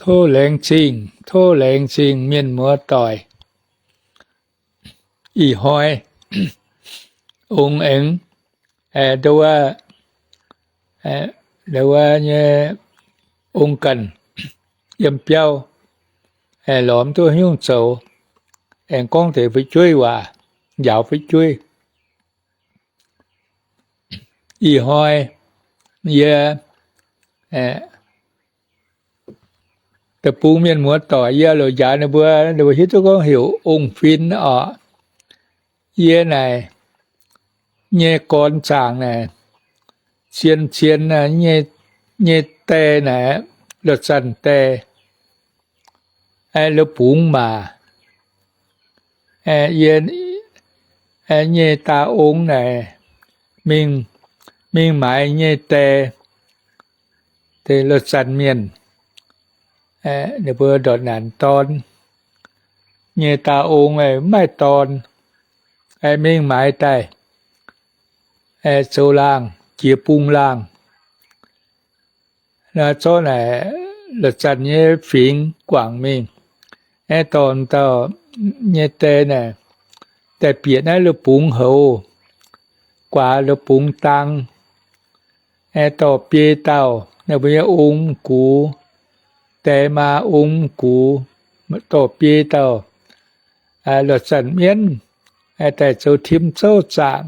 Tov laengz zingh, tov laengz zingh mienh muoz doic. Ih hnoi ong aengx, ndo wuov nyei ong ganh yiem biauv, lorz mv duqv haaix nyungc zoux, aengx gorngv deix fu'jueiv waac, njaaux fu'jueiv. Ih hnoi yie deic-bung mienh muoz doic, yie loc njaaux ninh mbuo, ninh mbuo hiuv duqv gorngv heuc ong-fin oc. Yie naaic nyei gorn zaangc naaic, zien-zien nyei die naaic, loz-zanc die, la'bungx maac. Yie nyei daa ong naaic mingh, mingh maaiz nyei die, loz-zanc mienh, ninh mbuo ndortv naanc dorn. Nyei daa ong mv maaih dorn, mingh maaiz daaih, zoux laangh, jiex bung laangh. Naaiv zorqv naaic loz-zanc nyei fingx guangc mingh, aengx dorh dauh nyei die naaic, daaih bieqc naaiv la'bungx houx, guaax la'bungx dang, aengx dorh biei dauh ninh mbuo nyei ong mv gux, die maa ong mv gux, dorh biei dauh loz-zanc mienv daaih zoux tim zouv zaangc.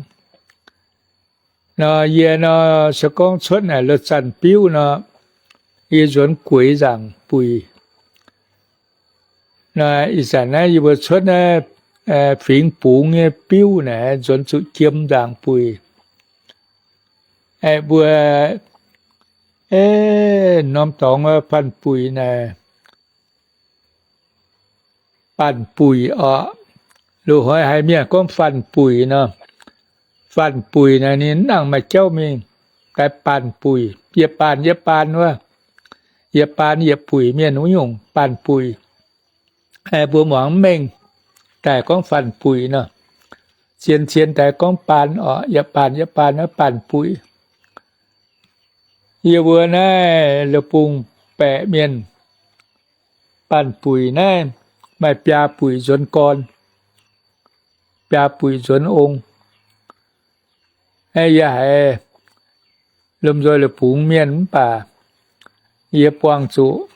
Nor yie nor se gorngv cuotv naaic loz-zanc biuv nor, yie nzuonx gueix nzaangc buic. Nor ih zanc naaiv yie mbuo cuotv naaiv fingx bungx nyei biuv naaic nzuonx zuqc jiem nzaangc buic. Aeqv, mbuo, e, norm dorngx wuov fanh buic naaic, baanh buic orqc. Loz-hnoi haiz mienh gorngv fanh buic nor, fanh buic naaic ninh mv nangc maaih jauv mingh, daaih baanh buic, yietc baanh yietc baanh wuov, yietc baanh yietc buic mienh wuov nyungc baanh buic. Mbuo muangx mv mengh, daaih gorngv fanh buic nor. Zien-zien daaih gorngv baanh orqc, yietc baanh yietc baanh wuov baanh buic. Yie mbuo naaiv la'bungh baeqc mienh baanh buic naaiv maaih biaa buic nzuonx gorn, biaa buic nzuonx ong. Yie haiz lomh nzoih la'bungx mienh mv baac yie buangh zuqc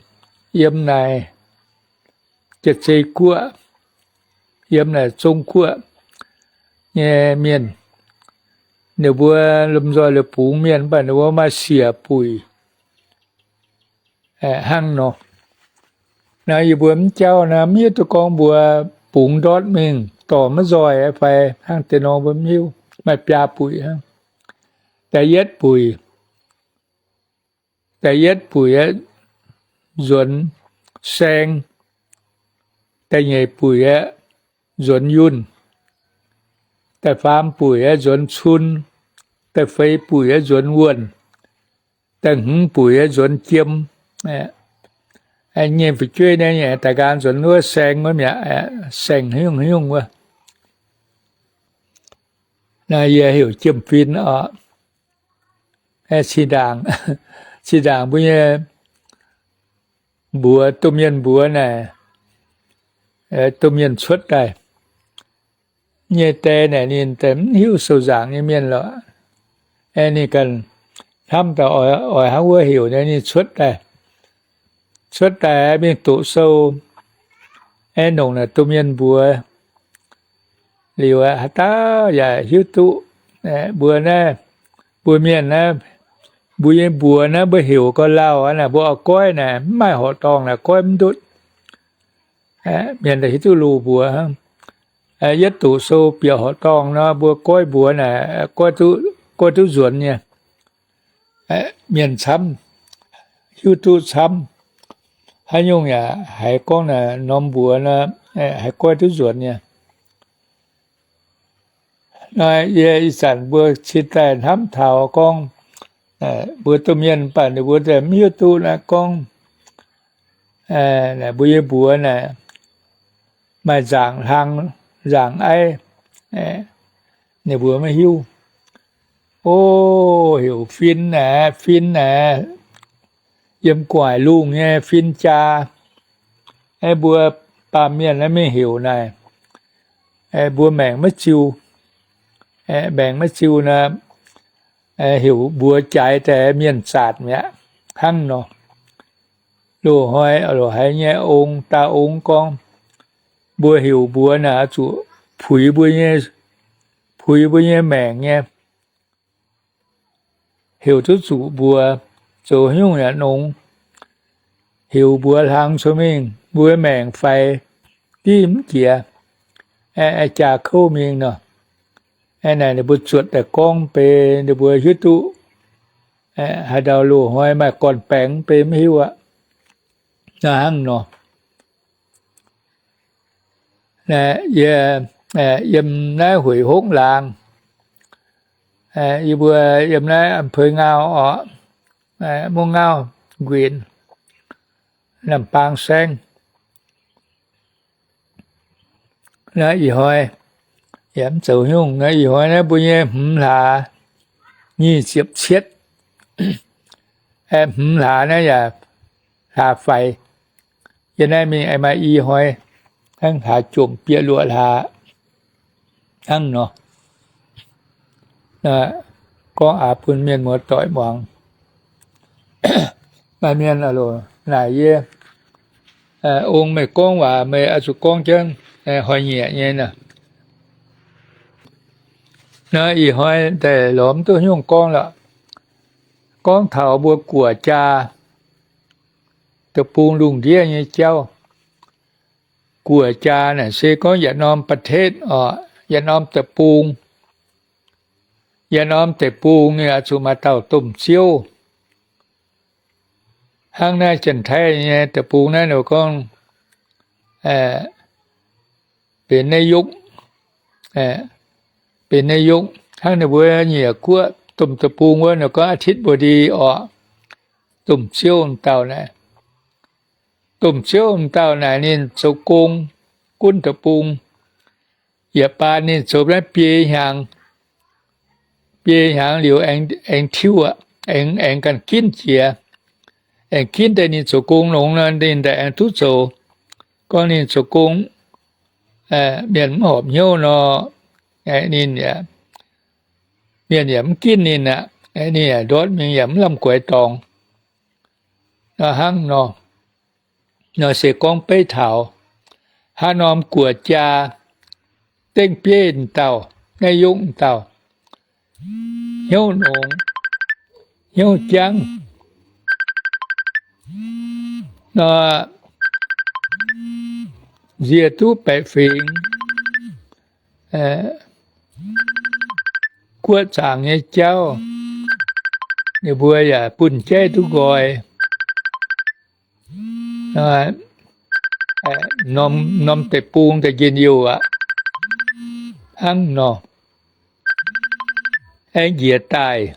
yiem naaic Jiex Zei Guoqv, yiem naaic Zong Guoqv nyei mienh, ninh mbuo lomh nzoih la'bungx mienh mv baac ninh mbuo maaih siec buic hnangv nor. Naaiv yie mbuo mv jauv naaiv mv hiuv duqv gorngv mbuo bungx ndortv mingh dorh maiv nzoih fai hnangv deix nor mbuo mv hiuv. Maaih biaa buic hnangv. Da'yietv buic, da'yietv buic aeqv, nzuonx saeng. Da'nyeic buic aeqv, nzuonx yunh. Da'faam buic aeqv, nzuonx cun. Da'feix buic aeqv, nzuonx wuonh. Da'hmz buic aeqv, nzuonx jiem. Nyei fu'jueiv naaiv daaih nqaang nzuonx wuov saeng wuov mi'aqv, saeng haaix nyungc haaix nyungc wuov. Naaiv yie heuc jiem-fin oc. Cin-ndaangc, cin-ndaangc mbuo nyei mbuox, domh mienh mbuox naaic, domh mienh cuotv daaih. Nyei die naaic ninh daaih mv hiuv sou nzaangc nyei mienh lorqc. Ninh ganh hnamv daaih oix hnangv wuov heuc naaic ninh cuotv daaih. Cuotv daaih mingh doqc sou, aengx nongc naaic domh mienh mbuox. Liuz aeqv, haaix dauh yaac hiuv duqv mbuo naaiv, mbuo mienh naaiv, mbuo nyei mbuox naaiv mbuo heuc gau lauh aqv naaic, mbuo oix goiv naaic mv maaih horqc dorngh naaic goiv mv ndutv. Mienh daaih hiuv duqv loz mbuox hnangv. Yietv doqc sou bieqc horqc dorngh nor, mbuo goiv mbuox naaic, goiv duqv nzuonx nyei. Mienh camv, hiuv duqv camv. Haaix nyungc yaac haiz gorngv naaic norm mbuox nor, haiz goiv duqv nzuonx nyei. Naaiv yie ih zanc mbuo cingx daaih hnamv taux gorngv, mbuo domh mienh mv baac ninh mbuo mv hiuv duqv naaiv gorngv, mbuo nyei mbuox naaic maaih nzaangc hlang, nzaangc aiv, ninh mbuo maiv hiuv. O, heuc fin naaic, fin naaic, yiem gu'nguaaic lungh nyei fin-jaa. Aeqv, mbuo baamh mienh naaiv mingh heuc naaic, mbuo maengc maiv ziux, maengc maiv ziux nor, heuc mbuox jaaix daaih mienh zaatc mi'aqv hnangv nor. Loz-hnoi loz-haiz nyei ong, daauh ong gorngv, mbuo heuc mbuox naaic zuqc puix mbuo nyei, puix mbuo nyei maengc nyei. Heuc duqv zuqc mbuox, zoux haaix nyungc yaac nongx. Heuc mbuox hlang cuotv mingh, mbuo maengc faix div mv jiex, jaa kouv mingh nor. Naaic ninh mbuo zuotc daaih gorngv beiv ninh mbuo hiuv duqv haaix dauh loz-hnoi maaih gorn-baengx beiv mv hiuv aqv. Hnangv nor. Yie yiem naaiv Hueic Hopv Laangz, yie mbuo yiem naaiv อำเภอ Ngao oc, Mungv Ngauv Nquenc, Namh Baang Saengv. Naaiv ih hnoi yaac mv zoux haaix nyungc. Naaiv ih hnoi naaiv mbuo nyei hmz hlaax nyic ziepc cietv, hmz hlaax naaiv yaac hlaax faix. Yie naaiv mingh aengx maaih i hnoi, hnangv hlaax jomc bieqc luoqc hlaax hnangv nor. Gorngv aax bun mienh muoz-doic muangx. Maaih mienh aah loc naaic yie, Ong, meih gorngv waac meih oix zuqc gorngv jienv hnoi-nyieqc nyei naaic. Naaiv ih hnoi daaih lorz mv duqv haaix nyungc gorngv lorqc. Gorngv taux mbuo guoqv jaa, deic-bung lungh ndiev nyei jauv. Guoqv jaa naaic se gorngv yietc norm ประเทศ oc, yietc norm deic-bung. Yietc norm deic-bung ninh oix zuqc maaih dauh domh ziouv. Hnangv naaiv Janx-Taiv nyei deic-bung naaiv ninh gorngv benx นายก, benx นายก. Hnangv ninh mbuo nyiec guoqv domh deic-bung wuov ninh gorngv อธิบดี oc, domh ziouv m'dauh naaic. Domh ziouv m'dauh naaic ninh zoux gong, gunv deic-bung. Yietc baan ninh zoux naaiv biei hnyangx, biei hnyangx liuz aengx tiuv aqv, aengx ganh ginv jiex. Aengx ginv daaih ninh zoux gong longx nor ninh daaih aengx duqv zoux. Gorngv ninh zoux gong, mienh mv horpc hnyouv nor, ninh, mienh yaac mv ginv ninh aqv. Ninh yaac ndortv mingh yaac mv lamh guaix dorngx. Nor hnangv nor, nor se gorngv beiv taux haaix norm guoqv jaa dengv bieiv dauh, นายก dauh, hnyouv nongx, hnyouv jangv nor, nzie duqv baeqc fingx guoqv zaangc nyei jauv, ninh mbuo yaac bunh jaiv duqv nqoi. Norm deic-bung daaih njien-youh aqv. Hnangv nor, aengx njiec daaih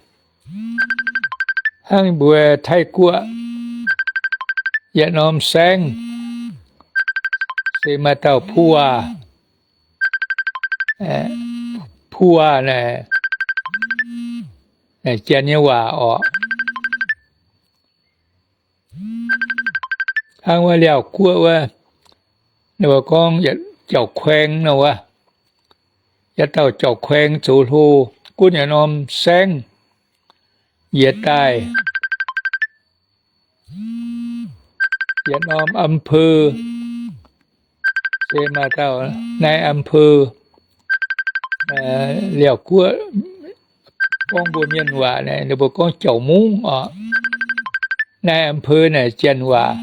hnangv mbuo Taiv-Guoqv yietc norm saengv se maaih dauh ผู้ว่า. ผู้ว่า naaic, naaic Janx nyei waac orqc. Hnangv wuov Liaauc Guoqv wuov, ninh mbuo gorngv เจ้าแขวง nor wuov, yietc dauh เจ้าแขวง zoux hlo, gunv yietc norm saengv njiec daaih, yietc norm อำเภอ se maaih dauh นายอำเภอ. Liaauc Guoqv gorngv mbuo mienh waac naaic, ninh mbuo gorngv เจ้าเมือง orqc. นายอำเภอ naaic Janx waac.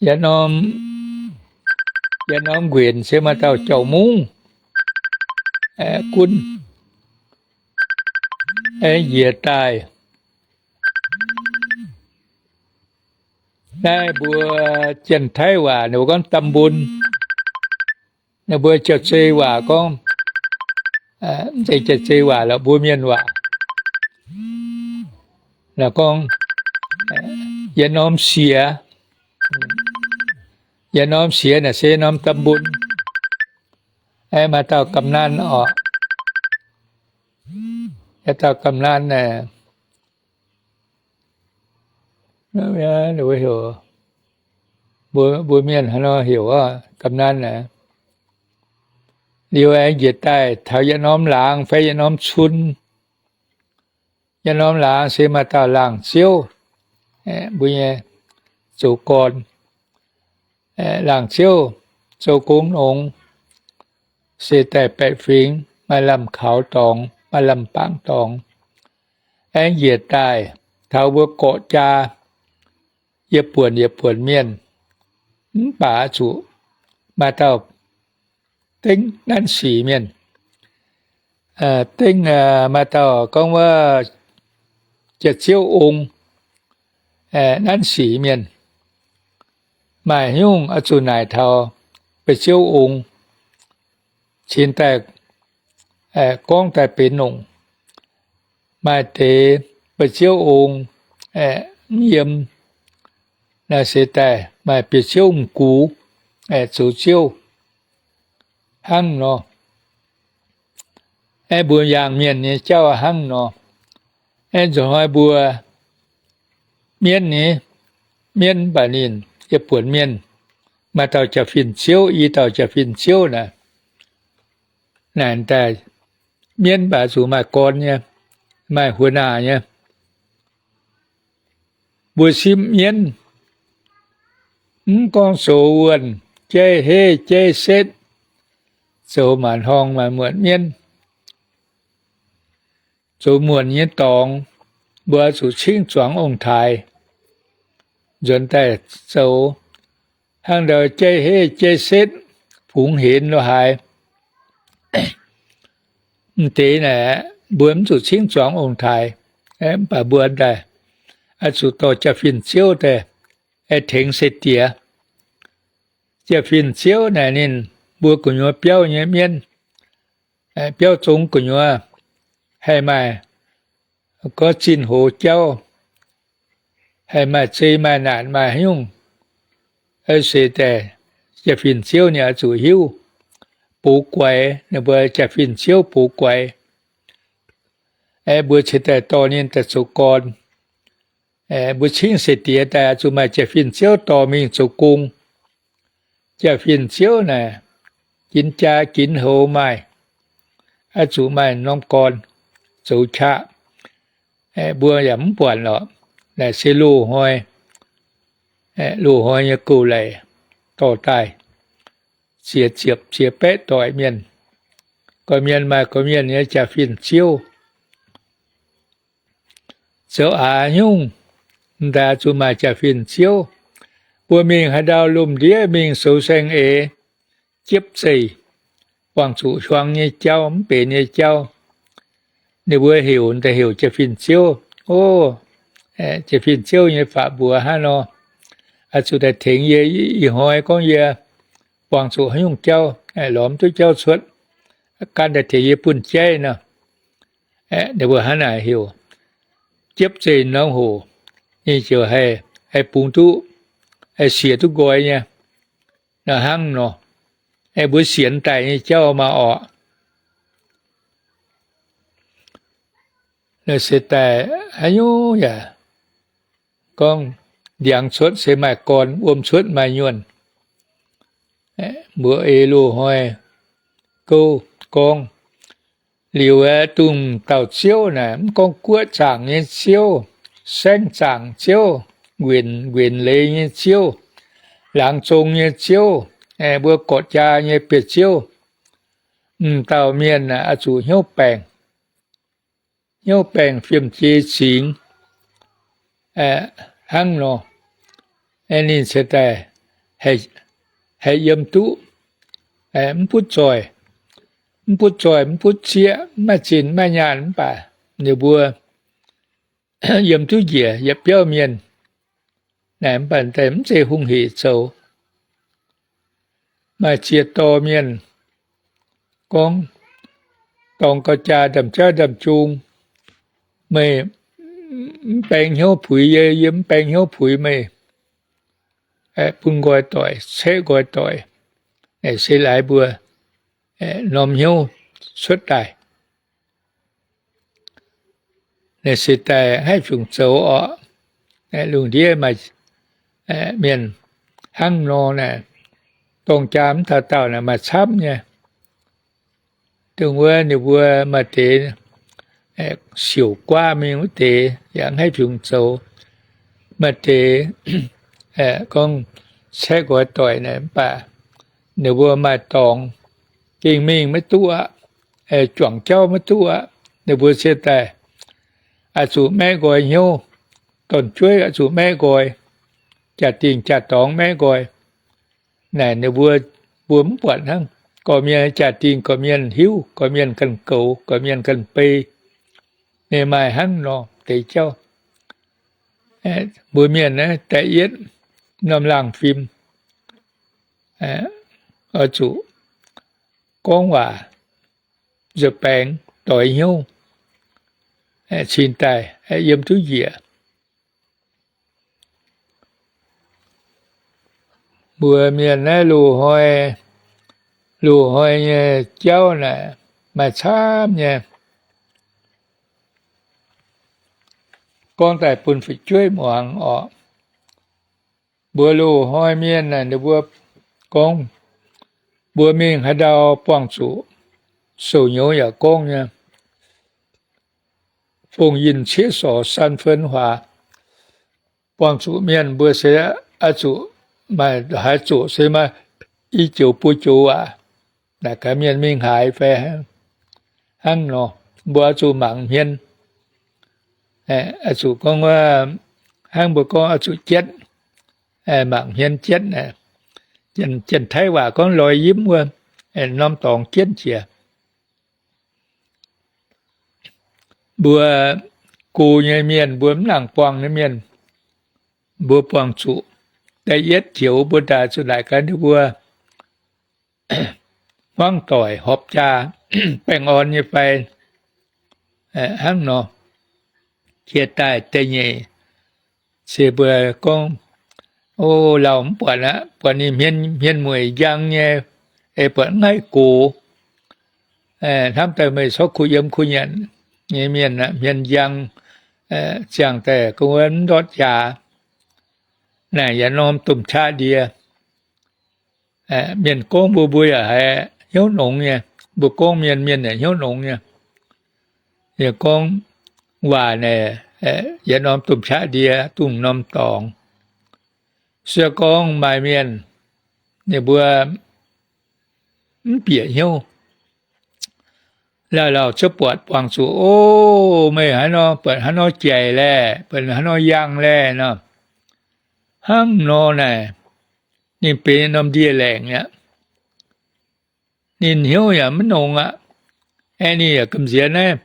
Yietc norm, yietc norm nquenc se maaih dauh เจ้าเมือง gunv, aengx njiec daaih. Naaiv mbuo Janx-Taiv waac ninh mbuo gorngv ตำบล. Ninh mbuo Jauv-Zei waac gorngv, mv zeiz Jauv-Zei waac lorqc, mbuo mienh waac, gorngv yietc norm siex. Yietc norm siex naaic se norm ตำบล. Maaih dauh กำนัน orqc. Yietc dauh กำนัน naaic, Mbuo heuc, mbuo, mbuo mienh hnangv nor heuc ga'naaiv naaic. Liuz aengx njiec daaih taux yietc norm laangz fai yietc norm cun. Yietc norm laangz se maaih dauh laangz ziouv, mbuo nyei zoux gorn. Laangz ziouv zoux gong nongx, se daaih baeqc fingx, maaih lamh kaux dorngx, maaih lamh bangc dorngx. Aengx njiec daaih taux mbuo gorqv jaa, yie buonc, yie buonc mienh, mv baac zuqc maaih dauh dengv nanv sic mienh. Dengv maaih dauh gorngv wuov Jiex Ziouv Ong nanv sic mienh. Maaih nyungc oix zuqc naaic taux Bieqc Ziouv Ong cingx daaih gorngv daaih benx longc. Maaih deix Bieqc Ziouv Ong mv yiem, naaiv se daaih maaih Bieqc Ziouv M'gux zoux ziouv hnangv nor. Aeqv, mbuo yangh mienh nyei jauv hnangv nor. Aeqv, nzunc hnoi mbuo mienv nyei, mienv mv baac ninh yie buonc mienh, maaih dauh jaa-fin ziouv, i dauh jaa-fin ziouv naaic. Naaic daaih mienv mv baac zuqc maaih gorn nyei, maaih หัวหน้า nyei. Mbuo sipv mienv, mv gorngv zoux wuonh, jaiv heiv, jaiv setv, zoux maanc horngh maanc muotc mienv, zoux muonc nyei dorngx, mbuo zuqc cingv zuangx ong-taaix nzuonx daaih zoux. Hnangv ndau jaiv heiv jaiv setv, fungx henx lo haaix, m'deix naaic mbuo mv zuqc cingv zuangx ong-taaix. Mv baac mbuo daaih oix zuqc dorh jaa-fin ziouv daaih tengx se diex. Jaa-fin ziouv naaic ninh mbuo gu'nyuoz biauv nyei mienv, biauv zong gu'nyuoz haih maaih gorngv zinh hoz jauv, haih maaih zei maaih naanc maaih haaix nyungc, se daaih jaa-fin ziouv ninh oix zuqc hiuv, bux guaix, ninh mbuo jaa-fin ziouv bux guaix. Mbuo cingx daaih dorh ninh daaih zoux gorn. Mbuo cingv se diex daaih oix zuqc maaih jaa-fin ziouv dorh mingh zoux gong. Jaa-fin ziouv naaic ginx jaa ginx houx maaih, oix zuqc maaih norm gorn zoux qaqv. Mbuo yaac mv buatc lorqc. Naaic se loz-hnoi, loz-hnoi nyei gouv-laic dorh daaih, ziex ziepc ziex baeqv doic mienh, gorqv-mienh maaih gorqv-mienh nyei jaa-fin ziouv. Zoux aax nyungc, m'daaih zuqc maaih jaa-fin ziouv. Mbuo mingh haaix ndau lomh ndiev mingh soux saeng-eix, jiepv zeih, buangh zuqc hiuang nyei jauv, mv benx nyei jauv, ninh mbuo heuc, daaih heuc jaa-fin ziouv. O, jaa-fin ziouv nyei faatv mbuox hnangv nor, oix zuqc daaih tengx yie. Ih hnoi gorngv yie buangh zuqc haaix nyungc jauv, lorz mv duqv jauv cuotv, gan daaih tengx yie bun jaiv nor. Ninh mbuo hnangv naaic heuc, jiepv zeih norm hoc, ninh ziouc haih, haih bungx duqv, haih siec duqv nqoi nyei. Nor hnangv nor, mbuo sienx daaih nyei jauv maaih orqc. Se daaih haaix nyungc yaac gorngv ndiangx cuotv se maaih gorn, wuom cuotv maaih nyuonh. Mbuo ei loz-hnoi gouv gorngv, liuz aeqv, dongh dauh ziouv naaic, mv gorngv guoqv zaangc nyei ziouv, saengv zaangc ziouv, nquenc, nquenc leiz nyei ziouv, laangz zong nyei ziouv, mbuo gorqv-jaa nyei biauv-ziouv, m'dauh mienh oix zuqc hnyouv baengc, hnyouv baengc fiem-jiex zingx hnangv nor, ninh se daaih haih yiem duqv, mv butv zoih, mv butv zoih, mv butv zieqv, mv maaih zinh mv maaih nyaanh mv baac ninh mbuo yiem duqv njiec yietc biauv mienh. Naaic mv baac daaih mv zeiz hungh heic zoux. Maaih ziex dorh mienh gorngv, dorngx gauh jaa, ndaamv-jauv ndaamv-jung, meih mv baeng hnyouv puix yie, yie mv baeng hnyouv puix meih, bun nqoi doic, ceqv nqoi doic, naaic se laaix mbuo norm hnyouv cuotv daaih. Naaic se daaih haih fungc zoux orqc? Lungh ndiev maaih mienh hnangv nor naaic, dorng jaa mv dauh dauh naaic maaih camv nyei. Dongh wuov ninh mbuo maaih deix siouc guaav mingh wuov deix yaac mv haih fiungc zoux. Maaih deix gorngv caeqv nqoi doic naaic mv baac ninh mbuo maaih dorngx gengh mingh maiv duqv aqv, juangc jauv maiv duqv aqv. Ninh mbuo se daaih oix zuqc maeqv nqoi hnyouv, dorn-jueiv oix zuqc maeqv nqoi, jaa-dingh jaa-dorngx maeqv nqoi. Naaic ninh mbuo, mbuo mv buatc hnangv. Gorqv-mienh jaa-dingh gorqv-mienh hiuv, gorqv-mienh ganh goux, gorqv-mienh ganh beiv. Ninh maaih hnangv nor deix jauv. Mbuo mienh naaiv da'yietv norm laangh fim oix zuqc gorngv waac nzuih baengx doix hnyouv cingx daaih yiem duqv njiec. Mbuo mienh naaiv loz-hnoi, loz-hnoi nyei jauv naaic maaih camv nyei. Gorngv daaih bun fu'jueiv muangx orqc. Mbuo loz-hnoi mienh naaic ninh mbuo gorngv, mbuo mingh haaix ndau buangh zuqc, sou-nyouz yaac gorngv nyei, 奉迎七十三分法. Buangh zuqc mienh mbuo se oix zuqc maaih haaix zoqc se maaih i joux buo joux aac. Naaic gaax mienh mingh haaix fai hnangv nor, mbuo oix zuqc mangc hmien. Oix zuqc gorngv, hnangv mbuo gorngv oix zuqc jietv, mangc hmien jietv. Janx-Taiv waac gorngv loi yimv wuov, norm dorngx jienv jiex. Mbuo go nyei mienh, mbuo mv nangc buangh nyei mienh, mbuo buangh zuqc da'yietv joux mbuo daaih zuqc naaic gaax ninh mbuo hmuangv doic horpc jaa baengh orn nyei fai hnangv nor. Jiex daaih da'nyeic se mbuo gorngv, o, lauh mv buatc aqv, buatc ninh hmien, hmien mueic njang nyei, ei buatc mv haih gox. Hnamv daaih meih corc kuh yiem kuh nyanc nyei mienh aqv, hmien njang, ziangh daaih gorngv wuov mv ndortv jaax. Naaic yaac norm domh qaqv ndie. Mienh gorngv mbuo, mbuo yaac haiz hnyouv nongx nyei. Mbuo gorngv mienh, mienh yaac hnyouv nongx nyei. Yaac gorngv waac naaic, yietc norm domh qaqv ndie, dongh norm dorngx. Se gorngv maaih mienh, ninh mbuo mv bieqc hnyouv, lauh lauh cuotv buatc buangh zuqc, o, meih hnangv nor, buatc hnangv nor jaic laeh, buatc hnangv nor yangh laeh nor, hnangv nor naaic, ninh benx norm ndie-laengc aqv. Ninh hnyouv yaac mv nongx aqv. Aeqv, ninh yaac gamh nziex naaiv,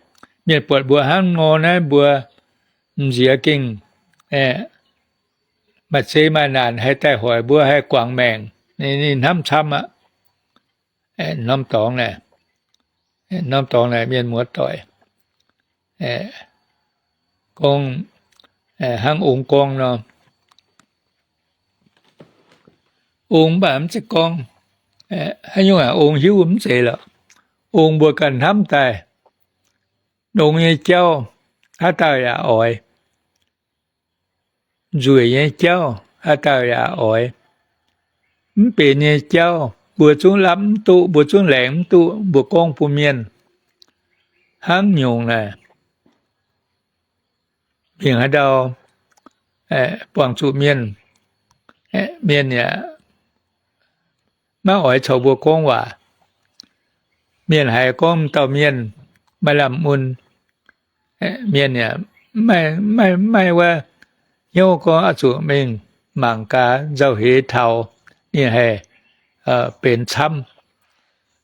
mienh buatc mbuo hnangv nor naaiv, mbuo m'nziex gengh maaih zei maaih naanc haih daaih hoic mbuo, haih guangc maengc. Ninh hnamv camv aqv. Norm dorngx naaic, norm dorngx naaic mienh muoz-doic gorngv, hnangv ong gorngv nor, ong mv baac mv zeiz gorngv, haaix nyungc ong hiuv mv zeiz lorqc. Ong mbuo ganh hnamv daaih, nongx nyei jauv haaix dauh yaac oix, nzueic nyei jauv haaix dauh yaac oix, mv benx nyei jauv mbuo zungv lapv mv duqv, mbuo zungv laengz mv duqv, mbuo gorngv bun mienh hnangv nyungc naaic. Mingh haaix ndau buangh zuqc mienh, mienh yaac maiv oix caux mbuo gorngv waac. Mienh haiz gorngv m'dauh mienh maaih lamh mun, mienh yaac maiv, maiv, maiv wuov hnyouv gorngv oix zuqc mingh mangc gaax nzauh heix taux ninh haih benx camv.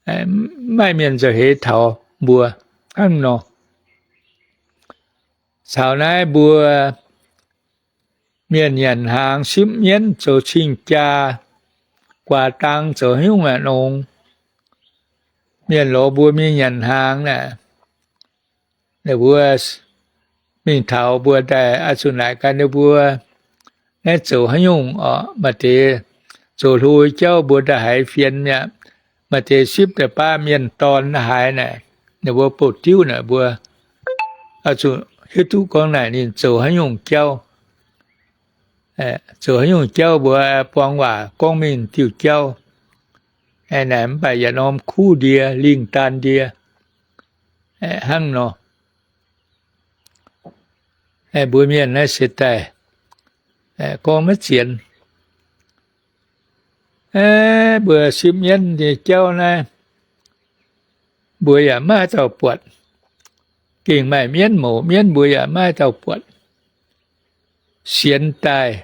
Maiv maaih mienh nzauh heix taux mbuo hnangv nor. Caux naaiv mbuo mienh nyanc hnaangx sipv mienv zoux cing-jaa, guaax dang zoux haaix nyungc aqv nongx. Mienh lorz mbuo mingh nyanc hnaangx naaic, ninh mbuo mingh taux mbuo daaih oix zuqc naaic gaax ninh mbuo naaiv zoux haaix nyungc oc. Maaih deix zoux hlo jauv mbuo ndaaih haiz fienx mi'aqv. Maaih deix sipv daaih baav mienh dorn naaiv haaix naaic, ninh mbuo bouh diuv naaic mbuo oix zuqc hiuv duqv gorngv naaic ninh zoux haaix nyungc jauv. Zoux haaix nyungc jauv mbuo buang waac gorngv mingh diuh jauv. Naaic mv baac yietc norm kuv ndie, lingh daan ndie, hnangv nor. Mbuo mienh naaiv se daaih gorngv maiv zienx. Mbuo sipv mienv nyei jauv naaiv, mbuo yaac maiv haaix dauh buatc. Gengh maaih mienv mouz mienv mbuo yaac maiv haaix dauh buatc. Sienx daaih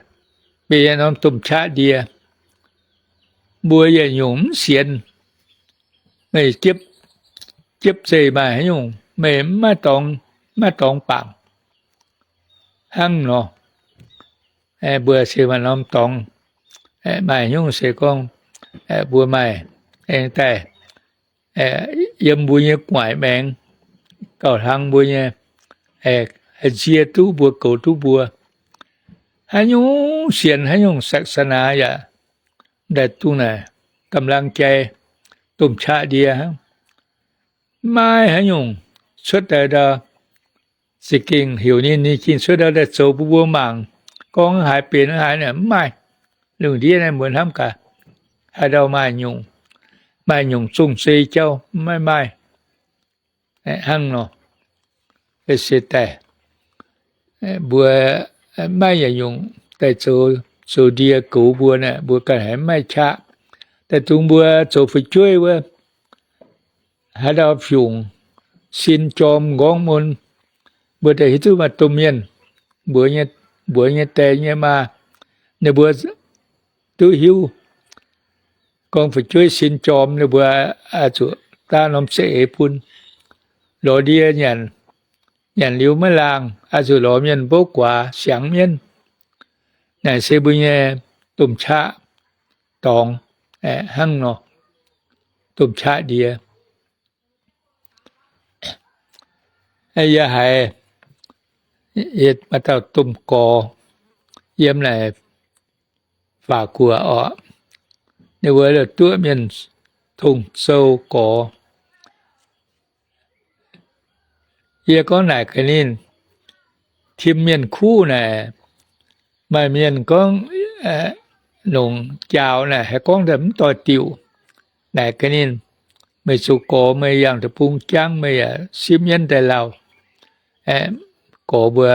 benx yietc norm domh qaqv ndie. Mbuo yietc nyungc mv sienx, meih jiepv, jiepv zeih maaih haaix nyungc, meih maiv dorngx, maiv dorngx bangc hnangv nor. Mbuo se maaih norm dorngx, maaih haaix nyungc se gorngv mbuo maaih aengx daaih yiem mbuo nyei gu'nguaaic maengx gauh hlang mbuo nyei, haih nzie duqv mbuo, goux duqv mbuo. Haaix nyungc sienx, haaix nyungc ศาสนา yaac daaih dungh naaic กำลังใจ domh qaqv ndie hnangv. Maiv maaih haaix nyungc cuotv daaih ndau, za'gengh heuc ninh, ninh gengh cuotv ndau daaih zoux bun mbuo mangc, gorngv haaix benx haaix naaic mv maaih. Lungh ndiev naaiv mbuo hnamv gaax, haaix ndau maaih nyungc, maaih nyungc zong-zei jauv maiv maaih. Hnangv nor, se daaih mbuo maiv yietc nyungc daaih zoux, zoux ndie goux mbuo naaic, mbuo ganh haiz maiv maaih qaqv. Daaih dungx mbuo zoux fu'jueiv wuov, haaix ndau fiungc sin jorm nqorngv mun, mbuo daaih hiuv duqv maaih domh mienh, mbuox nyei, mbuox nyei die nyei maa, ninh mbuo duqv hiuv gorngv fu'jueiv sin jorm, ninh mbuo oix zuqc daav norm za'eix bun. Lorz ndie nyanc, nyanc liuz maiv laangh, oix zuqc lorz mienh mbouv guaax siangx mienv. Naaic se mbuo nyei domh qaqv dorngx hnangv nor, domh qaqv ndie. Yie haiz maaih dauh domh gorx yiem naaic Faatv Guoqv orqc, ninh mbuo duqv mienh tong-sou gorx. Yie gorngv naaic gaax ninh, tim mienh kuv naaic, maaih mienh gorngv, longc jaaux naaic haiz gorngv daaih mv doix-diuc. Naaic gaax ninh, meih zoux gorx meih yangh deic-bung jangv, meih yaac sipv mienv daaih lauh. Gorx mbuo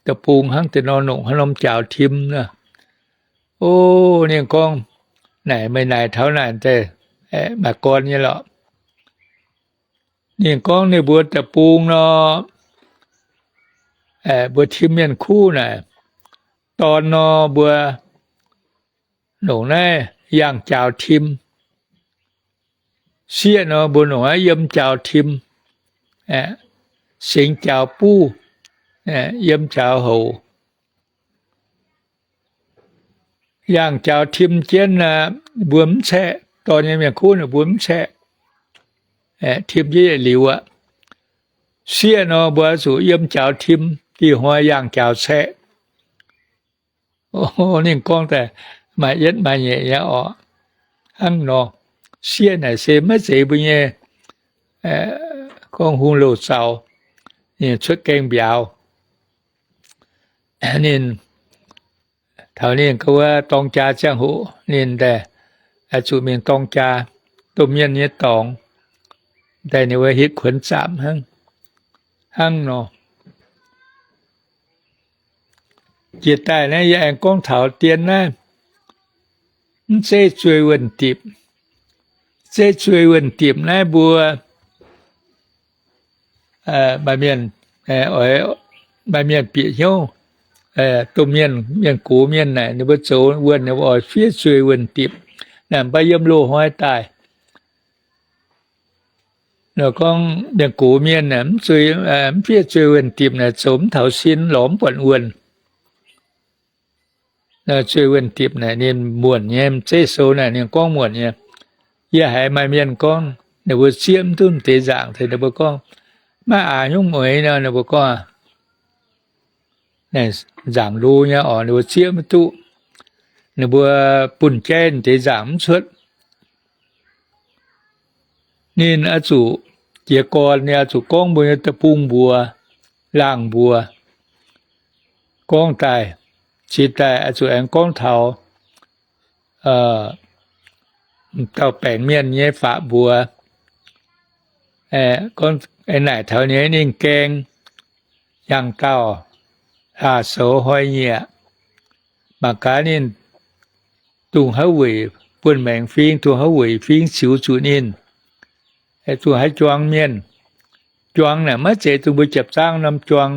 deic-bung hnangv deix nor, longc haaix norm jaaux tim nor. O, ninh gorngv, naaic meih naaic taux naaic daaih maaih gorn nyei lorqc. Ninh gorngv ninh mbuo deic-bung nor, mbuo tim mienh kuv naaic, dorn nor mbuo longc naaiv yangh jaaux tim. Sieqv nor mbuo longc naaiv yiem jaaux tim, sengx jaaux buv, yiem jaaux houc. Yangh jaaux tim jienv mbuo mv caeqv, dorn nyei mienh kuv ninh mbuo mv caeqv, tim jienv yietc liuz aqv. Sieqv nor mbuo zuqc yiem jaaux tim, dih hnoi yangh jaaux caeqv. Ninh gorngv daaih maaih yietv maaih nyeic nyei orqc. Hnangv nor, sieqv naaic se maiv zeiz mbuo nyei gorngv hungh louh zaux, ninh cuotv gaengh mbiauz. Ninh taux ninh gorngv wuov dorng jaa ziangh hoc ninh daaih zuqc mingh dorng jaa, domh mienh nyei dorngx, daaih ninh wuov hitv kuonx zaamc hnangv, hnangv nor. Jiex daaih naaiv yie aengx gorngv taux dien naaiv, mv zeiv zuei wuonh dipc. Zeiv zuei wuonh dipc naaiv mbuo maaih mienh, oix, maaih mienh bieqc hnyouv, domh mienh, mienh gox mienh naaic ninh mbuo zoux wuonh ninh mbuo oix fiev zuei wuonh dipc. Naaic mv baac yiem loz-hnoi daaih nor gorngv mienh gox mienh mv zuei, mv fiev zuei wuonh dipc naaic zoux mv taux sin, lorz mv buatc wuonh. Zuei wuonh dipc naaic ninh muonc nyei, mv zeiv sou naaic ninh gorngv muonc nyei. Yie haiz maaih mienh gorngv ninh mbuo zieqv mv duqv deix nzaangc, ninh mbuo gorngv, maiv aax hnyungv mueiz nor, ninh mbuo gorngv, nzaangc lu nyei orqc, ninh mbuo zieqv maiv duqv. Ninh mbuo bunh jaiv deix nzaangc mv cuotv. Ninh oix zuqc jiez gorn, ninh oix zuqc gorngv mbuo nyei deic-bung mbuox, laangh mbuox, gorngv daaih Cingx daaih oix zuqc aengx gorngv taux dauh baengc mienh nyei faatv mbuox, naaic taux ninh, ninh gaeng hnyangx-daauh, hlaax-soux hnoi-nyieqc, mangc gaax ninh dongh haaix weic buonv-maengx fing, dongh haaix weic fing ziux zuqc ninh, dongh haaix juang mienh. Juang naaic maiv zeiz dongh mbuo jiepc zaangv norm juang.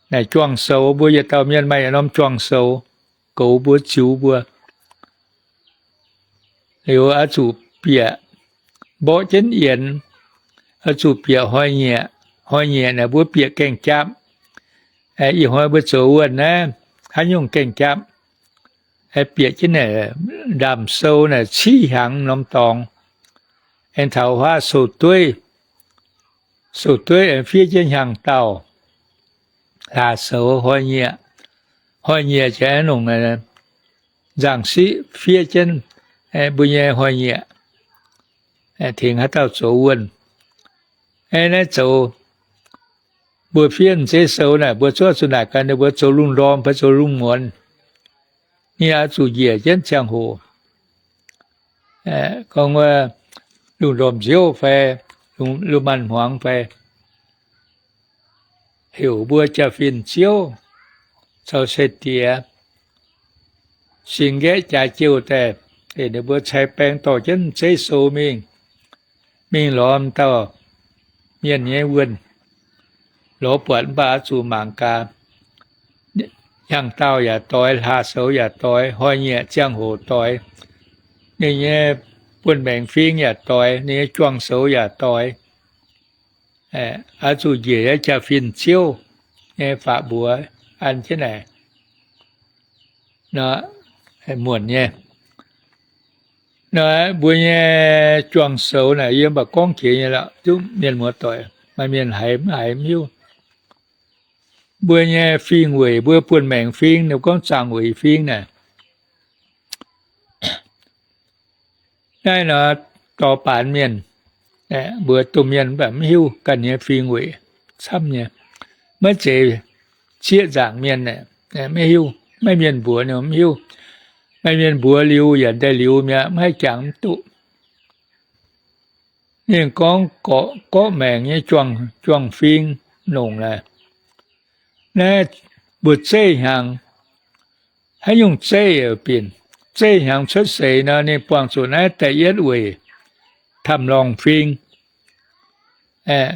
Naaic juang-soux, mbuo yietc dauh mienh maaih yietc norm juang-soux, goux mbuo, ziux mbuo. Liuz oix zuqc bieqc mborqv jienv yienx, oix zuqc bieqc hnoi-nyieqc. Hnoi-nyieqc naaic mbuo bieqc gaeng-japv. Ih hnoi mbuo zoux wuonh naaiv, haaix nyungc gaeng-japv, bieqc jienv naaic ndaamv-sou naaic civ hnyangx norm dorngx, aengx taux huaav sou-dueiv. Sou-dueiv aengx fiev jienv hnyangx-daauh, hlaax-soux, hnoi-nyieqc. Hnoi-nyieqc jiex longc nzangc-siqv fiev jienv mbuo nyei hnoi-nyieqc, tengx haaix dauh zoux wuonh. Naaiv zoux, mbuo fiev m'zeiv sou naaic, mbuo zuov zuqc naaic gaax ninh mbuo zoux lungh ndorm fai zoux lungh muonz, ninh oix zuqc njiec jienv ziangh hoc, gorngv wuov lungh ndorm nziouv fai lungh maanz-hmuangx fai, heuc mbuo jaa-fin ziouv caux sai-diex singx nqaeqv jaax jouh daaih, ninh mbuo cai baeng dorh jienv m'zeiv sou mingh, mingh lorz dauh mienh nyei wuonh, lorz buatc mv baac oix zuqc mangc gaax, hnyangx-daauh yaac doix, hlaax-soux yaac doix, hnoi-nyieqc ziangh hoc doix, ninh nyei buonv-maengx fing yaac doix, ninh nyei juang-soux yaac doix. Oix zuqc njiec jaa-fin ziouv nyei faatv mbuox an jienv naaic nor, muonc nyei. Nor mbuo nyei juang-soux naaic yie mv baac gorngv jiex nyei lorqc, zungv mienh muoz-doic maaih mienh haiz mv haiz mv hiuv. Mbuo nyei fing weic, mbuo buonv-maengx fing, ninh gorngv zaangc weic fing naaic, naaiv nor, dorh baanx mienh, mbuo domh mienh mv baac mv hiuv ganh nyei fing weic camv nyei. Maiv zeiz zieqv nzaangc mienh, maiv hiuv. Maiv mienh mbuox ninh mv hiuv. Maaih mienh mbuox liuz yaac daaih liuz mi'aqv, mv haih jangx mv duqv. Ninh gorngv gorqv, gorqv maengc nyei juang-fing longc naaic, naaiv mbuo zeiv hnyangx, haaix nyungc zeiv binc, zeiv hnyangx cuotv seix nor, ninh buangh zuqc naaiv da'yietv weic tamh lorngh fing.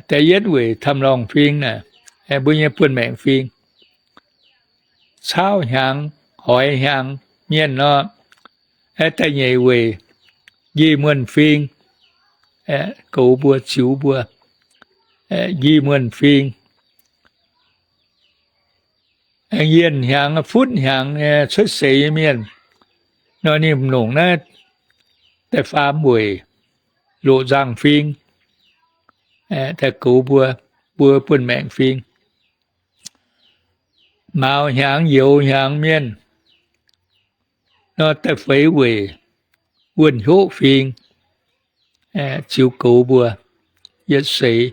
Da'yietv weic tamh lorngh fing naaic, mbuo nyei buonv-maengc fing. Caauv hnyangx, hoix hnyangx mienh nor, da'nyeic weic nqi muonh fing, goux mbuo, ziux mbuo, nqi muonh fing. Yienh hnyangx, futv hnyangx nyei cuotv seix nyei mienh nor, ninh longc naaiv da'faam weic loqc nzangc fing, da'goux mbuo, mbuo buonv-maengc fing. Mauz hnyangx, youz hnyangx mienh nor, da'feix weic wuonh hnyouv fing, ziux goux mbuo yietc seix.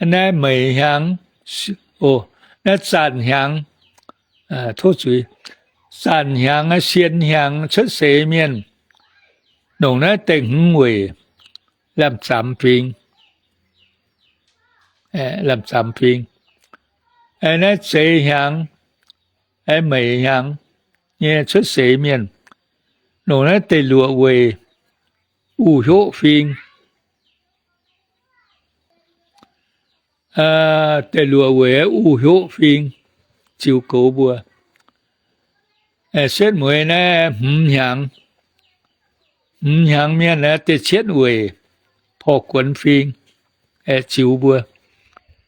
Naaiv meic hnyangx, naaiv zanc hnyangx, tov zuiz, zanc hnyangx, sien hnyangx cuotv seix mienh, longc naaiv da'hmz weic lamh zamx fing, lamh zamx fing. Naaiv zeix hnyangx, meic hnyangx nyei cuotv seix mienh, longc naaiv da'luoqc weic uv hnyouv fing, da'luoqc weic uv hnyouv fing, ziux goux mbuo. Setv mueiz naaiv hmz hnyangx, hmz hnyangx mienh naaiv da'cietv weic porv guonx fing, ziux mbuo.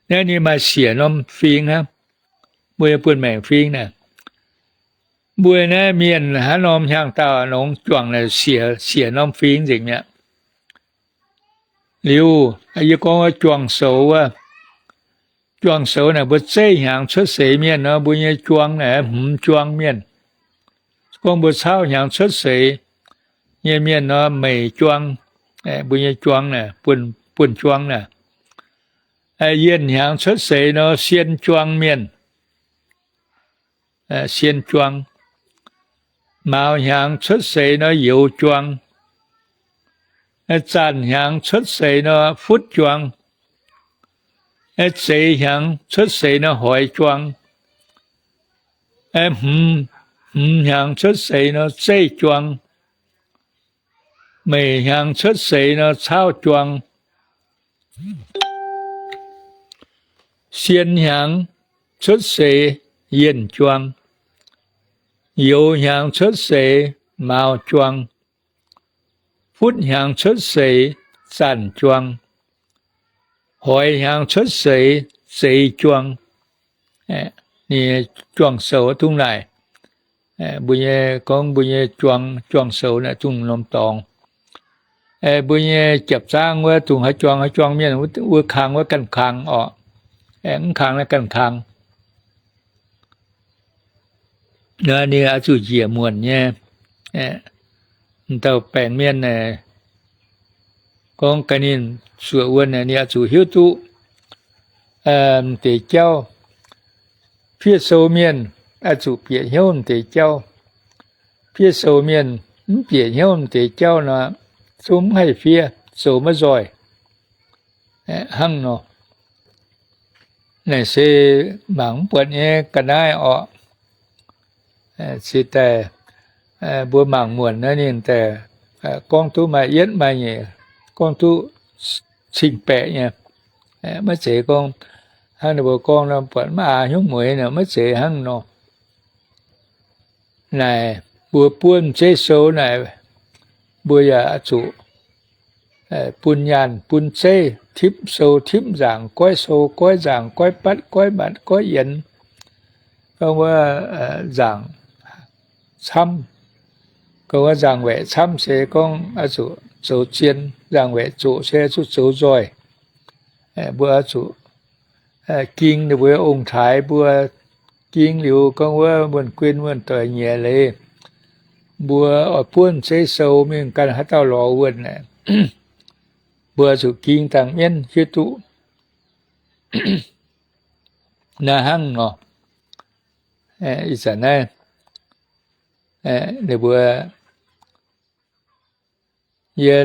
Naaiv ninh maaih siec norm fing hnangv, mbuo nyei buonv-maengc fing naaic. Mbuo naaiv mienh hnangv norm hnyangx-daauh nongx juangc naaic siec, siec norm fing nzengc mi'aqv. Liuz, yie gorngv juang-soux wuov, juang-soux naaic mbuo zeiv hnyangx cuotv seix mienh nor, mbuo nyei juang naaic hmz juang mienh. Gorngv mbuo caauv hnyangx cuotv seix nyei mienh nor, meic juang, mbuo nyei juang naaic, buonv-juang naaic. Yienh hnyangx cuotv seix nor, sien juang mienh. sien juang. Mauz hnyangx cuotv seix nor youz juang. Zanc hnyangx cuotv seix nor futv juang. Zeix hnyangx cuotv seix nor hoix juang. Hmz, hmz hnyangx cuotv seix nor zeiv juang. Meic hnyangx cuotv seix nor caauv juang. Sien hnyangx cuotv seix yienh juang. Youz hnyangx cuotv seix mauz juang. Futv hnyangx cuotv seix zanc juang. Hoix hnyangx cuotv seix zeix juang. Ninh juang-soux dungx naaic. Mbuo nyei gorngv mbuo nyei juang, juang-soux naaic dungx norm dorngx. Mbuo nyei japc zaangv wuov dungx haaix juang haaix juang mienh, wuov kang wuov ganh kang orqc. Mv kang naaiv ganh kang. Ninh oix zuqc njiec muonc nyei. M'dauh baengc mienh naaic gorngv gaax ninh zuoqc wuonh naaic, ninh oix zuqc hiuv duqv m'deix jauv. Fiev sou mienh oix zuqc bieqc hnyouv m'deix jauv. Fiev sou mienh mv bieqc hnyouv m'deix jauv nor, zungv mv haih fiev, zoux maiv nzoih. Hnangv nor, naaic se mangc mv buatc nyei ga'naaiv orqc. Se daaih mbuo mangc muonc naaiv ninh daaih gorngv duqv maaih yietv maaih nyeic, gorngv duqv cing-baeqc nyei. Maiv zeiz gorngv hnangv ninh mbuo gorngv nor, buatc maiv aax hnyouv mueiz nor, maiv zeiz hnangv nor. Naaic mbuo buonv zeiv sou naaic, mbuo yaac zuqc bun nyaanh bun zeiv tipv sou tipv nzaangc, goiv sou goiv nzaangc, goiv batv goiv matc goiv yienx. Gorngv wuov nzaangc camv, gorngv wuov nzaangc waeqc camv se gorngv oix zuqc zoux zien, nzaangc waeqc zoqc se zuqc zoux nzoih. Mbuo oix zuqc ging ninh mbuo ong-taaix mbuo, ging liuz gorngv wuov wuonh guin wuonh doic nyiex leiz, mbuo oix buonv zeiv sou mingh ganh haaix dauh lorz wuonh aeqv, mbuo zuqc ging dangh mienv hiuv duqv. Naaiv hnangv nor, ih zanc naaiv ninh mbuo, yie,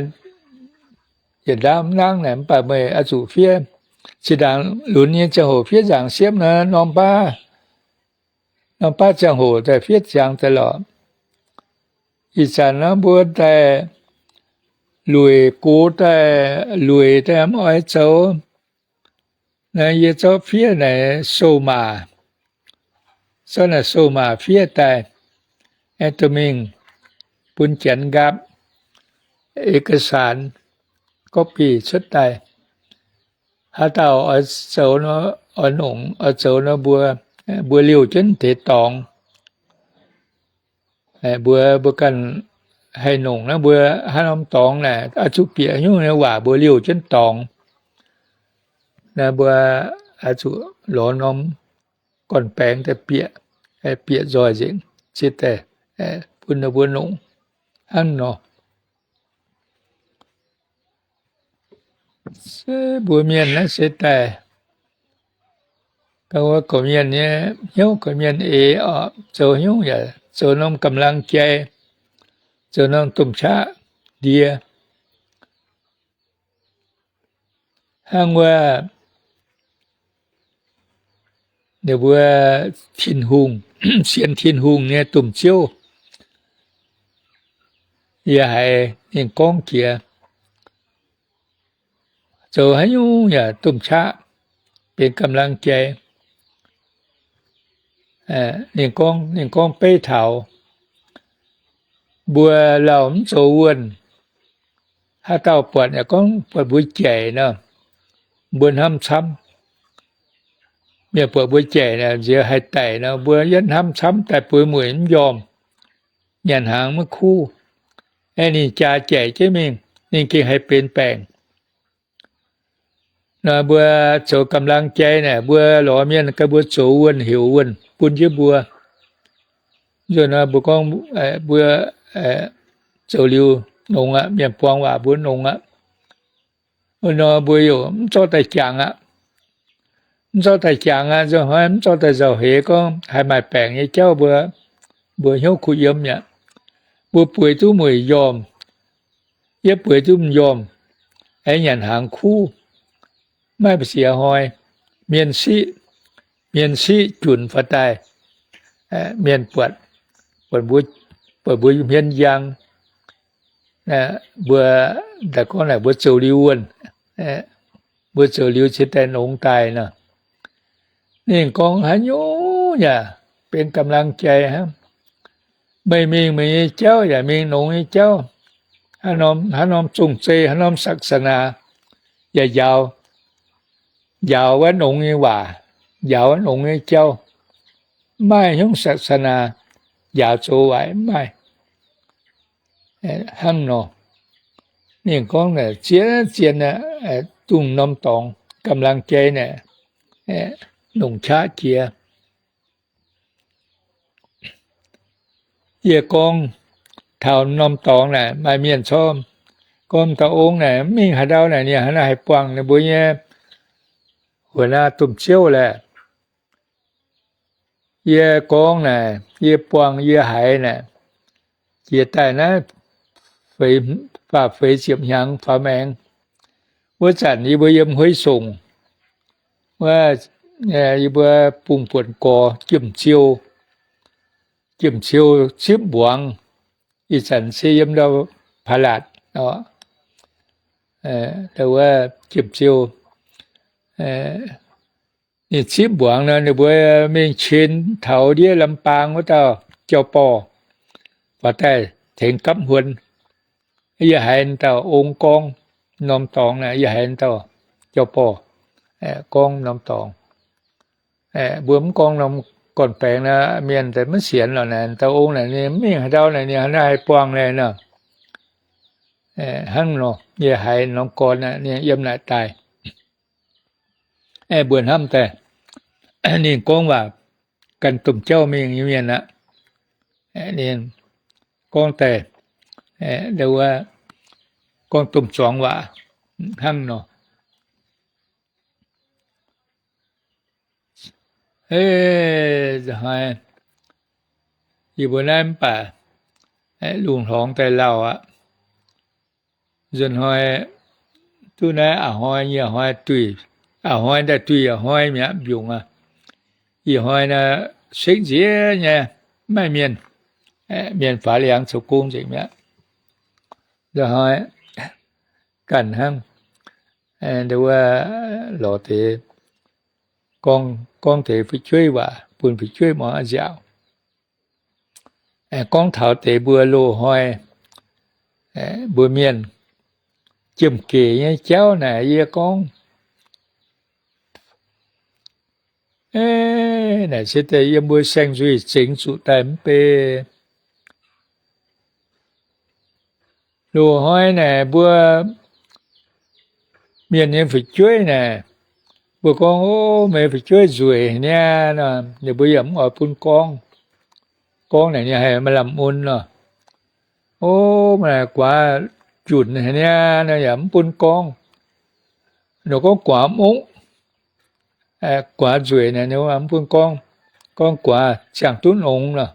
yie ndaauv mv nangv naaic mv baac meih oix zuqc fiev. Zinh ndaangc lunx nyei ziangh hoc fiev nzaangc siepv nor, norm baav, norm baav ziangh hoc daaih fiev ziangx daaih lorqc. Ih zanc nor mbuo daaih lueic gox daaih, lueic daaih mv oix zoux. Naaiv yie zorqv fiev naaic sou-maac, zorqv naaic sou-maac fiev daaih, aengx dorh mingh bun janx nqaapv, เอกสาร copy cuotv daaih. Haaix dauh oix zoux nor, oix nongc oix zoux nor mbuo, mbuo liouh jienv deix dorngx. Mbuo, mbuo ganh haih nongc naaiv mbuo haaix norm dorngx naaic oix zuqc bieqc nyungc nyei waac mbuo liouh jienv dorngx. Naaiv mbuo oix zuqc lorz norm gorn-baengx daaih bieqc, bieqc nzoih nzengc, se daaih bun ninh mbuo nongc hnangv nor. Se mbuo mienh naaiv se daaih, gorngv wuov gorqv-mienh nyei hnyouv, gorqv-mienh eix orqc, zoux hnyouv yaac zoux norm กำลังใจ, zoux norm domh qaqv ndie. Hnangv wuov ninh mbuo Tin-Hungh, sienx Tin-Hungh nyei domh ziouv, yie haiz ninh gorngv jiex, zoux haaix nyungc yaac domh qaqv benx กำลังใจ. Ninh gorngv, ninh gorngv beiv taux mbuo lauh mv zoux wuonh, haaix dauh buatc yaac gorngv buatc mbuo jaic nor, mbuo hnamv camv. Mienh buatc mbuo jaic nor, nziex haih daic nor, mbuo yietv hnamv camv daaih bueix mueic mv njormh, nyanc hnaangx maiv kuv. Aeqv, ninh jaa jaic jienv mingh, ninh gengh haih benx baengc. Nor mbuo zoux กำลังใจ naaic, mbuo lorz mienh ganh mbuo zoux wuonh heuc wuonh bun jienv mbuo. Nzunc nor mbuo gorngv mbuo zoux liuz nongx aqv, mienh buang waac mbuo nongx aqv. Wuov nor mbuo yaac mv zorqv daaih jangx aqv. mv zorqv daaih jangx aqv. Nzunc hnoi mv zorqv daaih nzauh heix gorngv haih maaih baengc nyei jauv mbuo, mbuo hnyouv kuh yiem mi'aqv. Mbuo bueix duqv mueic njormh, yie bueix duqv m'njormh, aengx nyanc hnaangx kuv, maiv ba'ziex hnoi, mienh siqv, mienh siqv junc faaux daaih, mienh buatc, buatc mbuo hmien njang, mbuo, daaih gorngv naaic mbuo zoux liuz wuonh, mbuo zoux liuz cingx daaih nongx daaih nor. Ninh gorngv haaix nyungc yaac benx กำลังใจ hnangv. Meih mingh meih nyei jauv yaac mingh nongx nyei jauv. Haaix norm zong-zei, haaix norm ศาสนา yaac njaaux, njaaux wuov nongx nyei waac, njaaux wuov nongx nyei jauv. Mv maaih hnyouv ศาสนา njaaux zoux waaic, mv maaih. Hnangv nor, ninh gorngv zien zien, dongh norm dorngx กำลังใจ naaic, longc qaqv jiex. Yie gorngv taux norm dorngx naaic, maaih mienh corc gorngv dauh ong naaic mv mingh haaix ndau naaic, ninh hnangv naaiv haih buangh ninh mbuo nyei หัวหน้า domh ziouv laeh. Yie gorngv naaic, yie buangh yie haiz naaic, jiex daaih naaiv faah feix ziepc hnyangx faaux maengx. Wuov zanc yie mbuo yiem Hueix Songc, wuov, yie mbuo bungx buonc gorx Jiem Ziou, Jiem Ziou zipv mbuangz. Ih zanc se yiem ndau Pa'laatc, wuov Jiem Ziou, ninh zipv mbuangz nor, ninh mbuo mingh qien taux ndiev Lambaang wuov dauh jauv-borh, faaux daaih tengx gapv huon. Yie haiz dauh ong gorngv norm dorngx naaic, yie haiz dauh jauv-borh gorngv norm dorngx. Mbuo mv gorngv norm gorn-baengx naaic, mienh daaih maiv sienx lorqc naaic. Dauh ong naaic ninh mv mingh haaix ndau naaic, ninh hnangv naaiv haih buangh naaic nor. Hnangv nor, yie haiz norm gorn naaic, ninh yiem naaic daaih. Mbuo hnamv daaih, ninh gorngv waac ganh domh jauv mingh nyei mienh aqv. Ninh gorngv daaih, gorngv domh zuangx waac hnangv nor. Hnoi, yie mbuo naaiv mv baac lungh hlorngx daaih lauh aqv. Nzunc hnoi duqv naaiv a'hnoi nyic hnoi, a'hnoi daaih duih a'hnoi mi'aqv mbiungc aqv. Ih hnoi naaiv sekv nziex nyei, mv maaih mienh, mienh faaux liangx zoux gong nzengc mi'aqv. Nzunc hnoi ganh hnangv, wuov, lorz deix gorngv, gorngv deix fu'jueiv waac bun fu'jueiv muangx nziaauc. Gorngv taux deix mbuo loz-hnoi, mbuo mienh jiemh gec nyei jauv naaic, yie gorngv, naaic se daaih yiem mbuo saeng-nzuih zengx zuqc daaih mv bei. Loz-hnoi naaic mbuo mienh nyei fu'jueiv naaic, mbuo gorngv, O, meih fu'jueiv nzueic haic niaa, ninh mbuo yaac mv oix bun gorngv. Gorngv naaic ninh haih maaih lamh mun nor. O, meih guaax junc haic niaa, ninh yaac mv bun gorngv. Ninh gorngv guaax mv ongv, guaax nzueic naaic ninh mv bun gorngv. Gorngv guaax ziangh duqv nongx nor.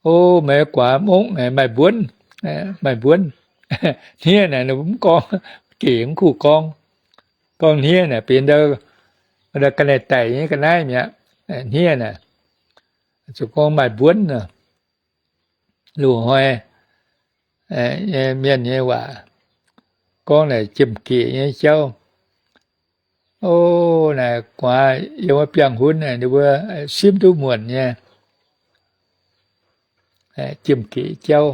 O, meih guaax mv ongv, maaih mbuonv, maaih mbuonv. Hniev naaic ninh mv gorngv, gec mv kuh gorngv. Gorngv hniev naaic benx ndau ga'naaiv daic nyei ga'naaiv mi'aqv. Hniev naaic zuqc gorngv maaih mbuonv nor. Loz-hnoi mienh nyei waac, gorngv naaic jiemh gec nyei jauv. O, naaic guaax yiem wuov biangh hunv naaic ninh mbuo simv duqv muonc nyei, jiemh gec jauv.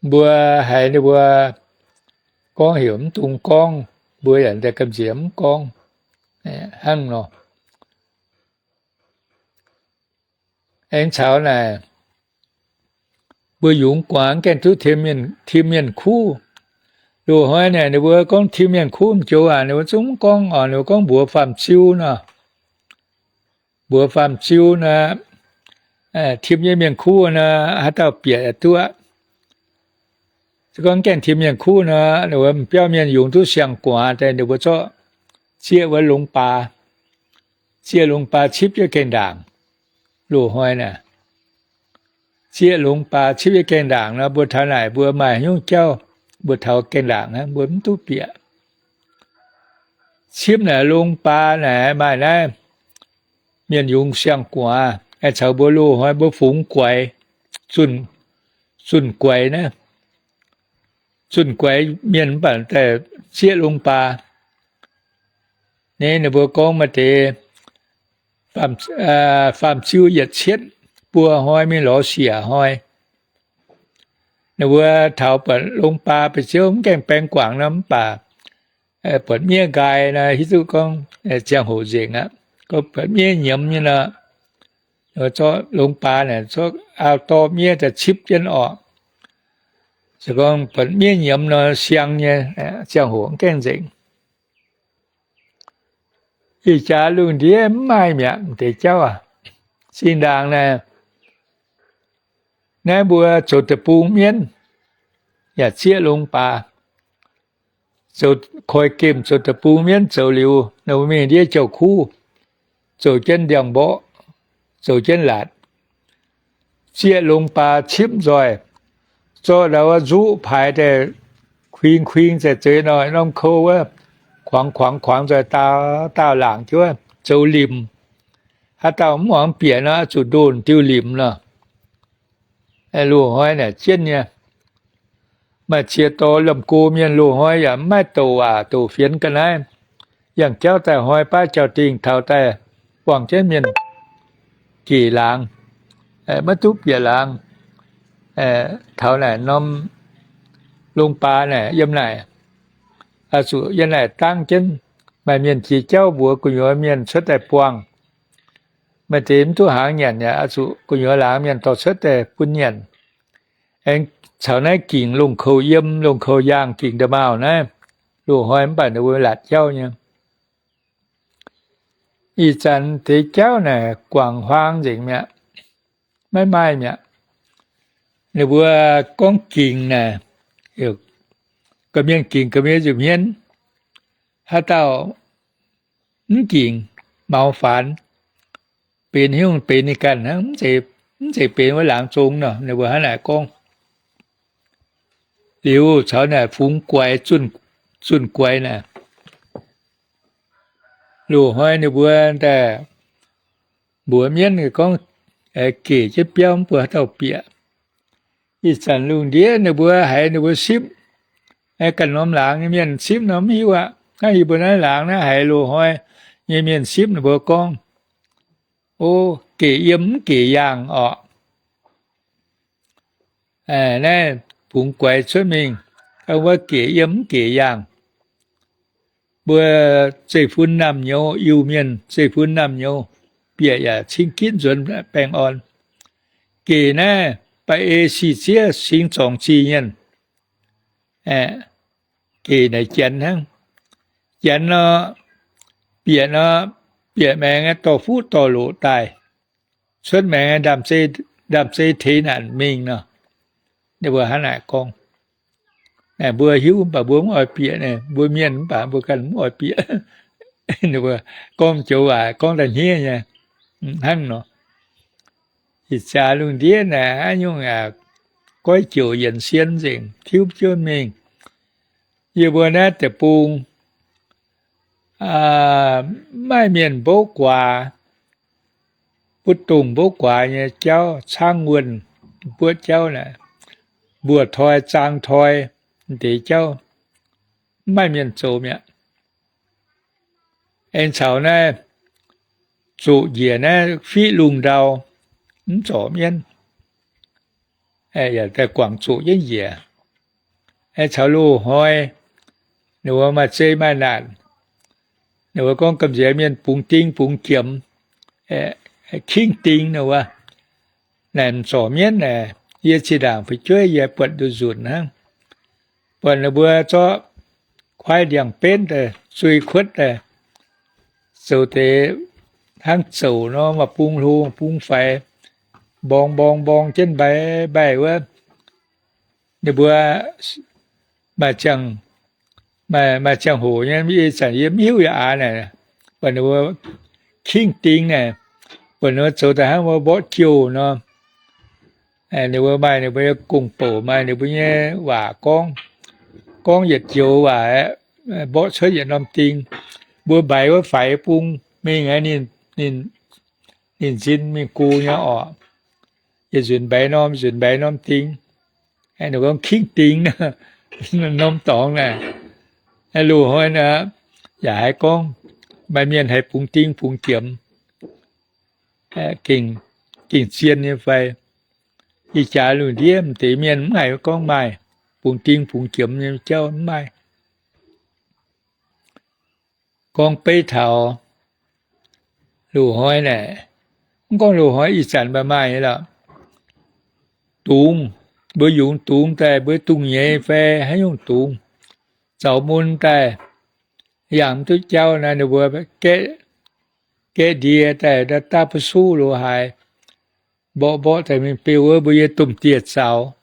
Mbuo haiz ninh mbuo gorngv heuc mv dungx gorngv, mbuo yaac daaih gamh nziex mv gorngv hnangv nor. Aengx caux naaic, mbuo yungz guaax gaengh duqv tim mienh kuv. Loz-hnoi naaic ninh mbuo gorngv tim mienh kuv m'joux aac, ninh mbuo zungv mv gorngv oc. Ninh mbuo gorngv mbuox faam-ziu nor. Mbuox faam-ziu nor, tim nyei mienh kuv nor, haaix dauh bieqc yaac duqv aqv. Se gorngv gaengh tim mienh kuv nor, ninh mbuo m'biauv mienh yungz duqv siang-guaax daaih, ninh mbuo zorqv zieqv wuov longx baa, zieqv longx baa cipv jienv gaengh ndaangc. Loz-hnoi naaic, zieqv longx baa cipv jienv gaengh ndaangc nor, mbuo taux naaic mbuo maaih haaix nyungc jauv, mbuo taux gaengh ndaangc hnangv, mbuo mv duqv bieqc. Cipv naaic longx baa naaic maaih naaiv mienh yungz siang-gu'nguaaz, aengx caux mbuo loz-hnoi mbuo fungx guaix, zunh, zunh guaix naaiv, zunh guaix mienh mv baac daaih zieqv longx baa. Naaiv ninh mbuo gorngv maaih deix faam-ziu yietc cietv buo hnoi mingh lorz siec hnoi. Ninh mbuo taux buatc longx baa ba'ziouv mv gaengh baeng guangc nor mv baac buatc miev nqaai nor, hiuv duqv gorngv ziangh hoc nzengc aqv. Gorngv buatc miev nyiemz nyei nor, zorqv longx baa naaic zorqv aau dorh miev daaih cipv jienv orqc. Se gorngv buatc miev nyiemz nor siang nyei, ziangh hoc mv gaengh nzengc. Ih jaax lungh ndiev mv maaih mi'aqv deix jauv aac. Zinh ndaangc naaic, naaiv mbuo zoux deic-bung mienv yaac zieqv longx baac, zoux koi gemh zoux deic-bung mienv zoux liuz, ninh mbuo mingh ndiev jauv-kuv, zoux jienv ndiangx-mborqv, zoux jienv laatc, zieqv longx baac cipv nzoih, zorqv ndau wuov nzuqv paaix daaih kuing kuing za'eix nor, norm kou wuov kuangx kuangx kuangx nzoih daauh daauh laangc jienv zoux limc. Haaix dauh mv muangx bieqc nor, zuqc ndoh diuh limc nor. Loz-hnoi naaic jienv nyei. Maaih ziex dorh liemh go mienh loz-hnoi yaac mv maaih douc waac douc fienx ga'naaiv. Yangh jauv daaih hnoi baav jauv-dingh taux daaih buangh jienv mienh gec laangz, maiv duqv bieqc laangz. Taux naaic norm longx baac naaic yiem naaic, zuqc yiem naaic dangv jienv. Maaih mienh jiex jauv mbuox gu'nyuoz mienh cuotv daaih buangh. Maaih deix mv duqv hnaangx nyanc yaac zuqc gu'nyuoz laangz mienh dorh cuotv daaih bun nyanc. Aengx caux naaiv gingc longh koux yiem, longh koux yaangh gingc nda'maauh naaiv. Loz-hnoi mv baac ninh mbuo latc jauv nyei. Ih zanc deix jauv naaic guangc huaang nzengc mi'aqv, maiv maaih mi'aqv. Ninh mbuo gorngv gingc naaic, gorqv-mienh gingc gorqv-mienh nza'hmien. Haaix dauh mv gingc, maux faanx, benx hnyouv benx ninh ganh hnangv, mv zeiz benx wuov laangz zong nor. Ninh mbuo hnangv naaic gorngv. Liuz caux naaic fungx guaix, zunh guaix naaic, loz-hnoi ninh mbuo daaih mbuox mienv gorngv, gec jienv biauv mv baac haaix dauh bieqc. Ih zanc lungh ndiev ninh mbuo haiz ninh mbuo sipv, ganh norm laangz nyei mienh sipv nor mv hiuv aqv. Hnangv yie mbuo naaiv laangz naaiv haiz loz-hnoi nyei mienh sipv ninh mbuo gorngv, o, gec yiem mv gec yaangh orqc. Naaiv fungx guaix cuotv mingh, wuov gec yiem mv gec yaangh. Mbuo zeiv-fun naamh nyouz, Iu-Mienh zeiv-fun naamh nyouz, bieqc yaac cing gitv nzuonx baengh orn. Gec naaiv ba'ei sic ziev singx zorngc zih nyienh. Gec naaic janx hnangv. Janx nor, bieqc nor, bieqc maengx dorh fuqv dorh loqc daaih, cuotv maengx ndaamv-zei teix naanc mingh nor. Ninh mbuo hnangv naaic gorngv. Naaic mbuo hiuv mv baac mbuo mv oix bieqc, mbuo mienh mv baac mbuo ganh mv oix bieqc. Ninh mbuo gorngv joux waac gorngv da'hniev nyei hnangv nor. Ih jaax lungh ndiev naaic haaix nyungc aqv, goiv jouc yienc sien nzengc, tiuv jienv mingh. Yie mbuo naaiv deic-bung maaih mienh mbouv guaax, butv dongh mbouv guaax nyei jauv, caangv wuonh buoqv jauv naaic, mbuoz toi, zaang toi, deix jauv mv maaih mienh zoux mi'aqv. Aengx caux naaiv zoqc njiec naaiv fiqv lungh ndau, mv zorc mienv, yaac daaih guangc zoqc jienv njiec. Aengx caux loz-hnoi, ninh mbuo maaih zei maaih naanc, ninh mbuo gorngv gamh nziex mienh bungx ding bungx jiemx, kingv ding ninh mbuo. Naaic mv zorc mienv naaic, yie zinh ndaangc fu'jueiv yie buatc nduqc nzunc hnangv. Buatc ninh mbuo zorqv kuaaiv ndiangx-benv daaih zui kuotv daaih, zoux deix hnangv zouc nor, maaih bung hlo bung faix, mborng mborng mborng jienv mbaih mbaih wuov. Ninh mbuo maaih ziangh maaih, maaih ziangh hoc nyei, ih zanc yie mv hiuv yaac aav naaic, buatc ninh mbuo kingv ding naaic, buatc ninh mbuo zoux daaih hnangv mbuo mborqv jouh nor. Ninh mbuo maaih ninh mbuo nyei gong-bouc, maaih ninh mbuo nyei waac gorngv, gorngv yietc joux waac aeqv, mborqv cuotv yietc norm ding. Mbuo mbaix wuov faix bung mingh aeqv, ninh, ninh nzin mingh gu nyei orqc. Yietc nzunc mbaix norm, nzunc mbaix norm ding. Ninh gorngv kingv ding, norm dorngx naaic. Loz-hnoi naaic, yaac haiz gorngv maaih mienh haih bungx ding bungx jiemx, gengh, gengh zien nyei fai? Ih jaax lungh ndiev m'deix mienh mv haiz gorngv maaih bungx ding bungx jiemx nyei jauv, mv maaih. Gorngv beiv taux loz-hnoi naaic, mv gorngv loz-hnoi, ih zanc maaih maaih nyei lorqc. Dungz, mbuo yungz dungz daaih, mbuo dungz nyei fai haaix nyungc dungz, zaux mun daaih, yangh mv duqv jauv naaiv, ninh mbuo gaeqv ndie daaih, daav ba'suv lo haaix, mborqv mborqv daaih mingh beu wuov mbuo nyei domh dieh zaux.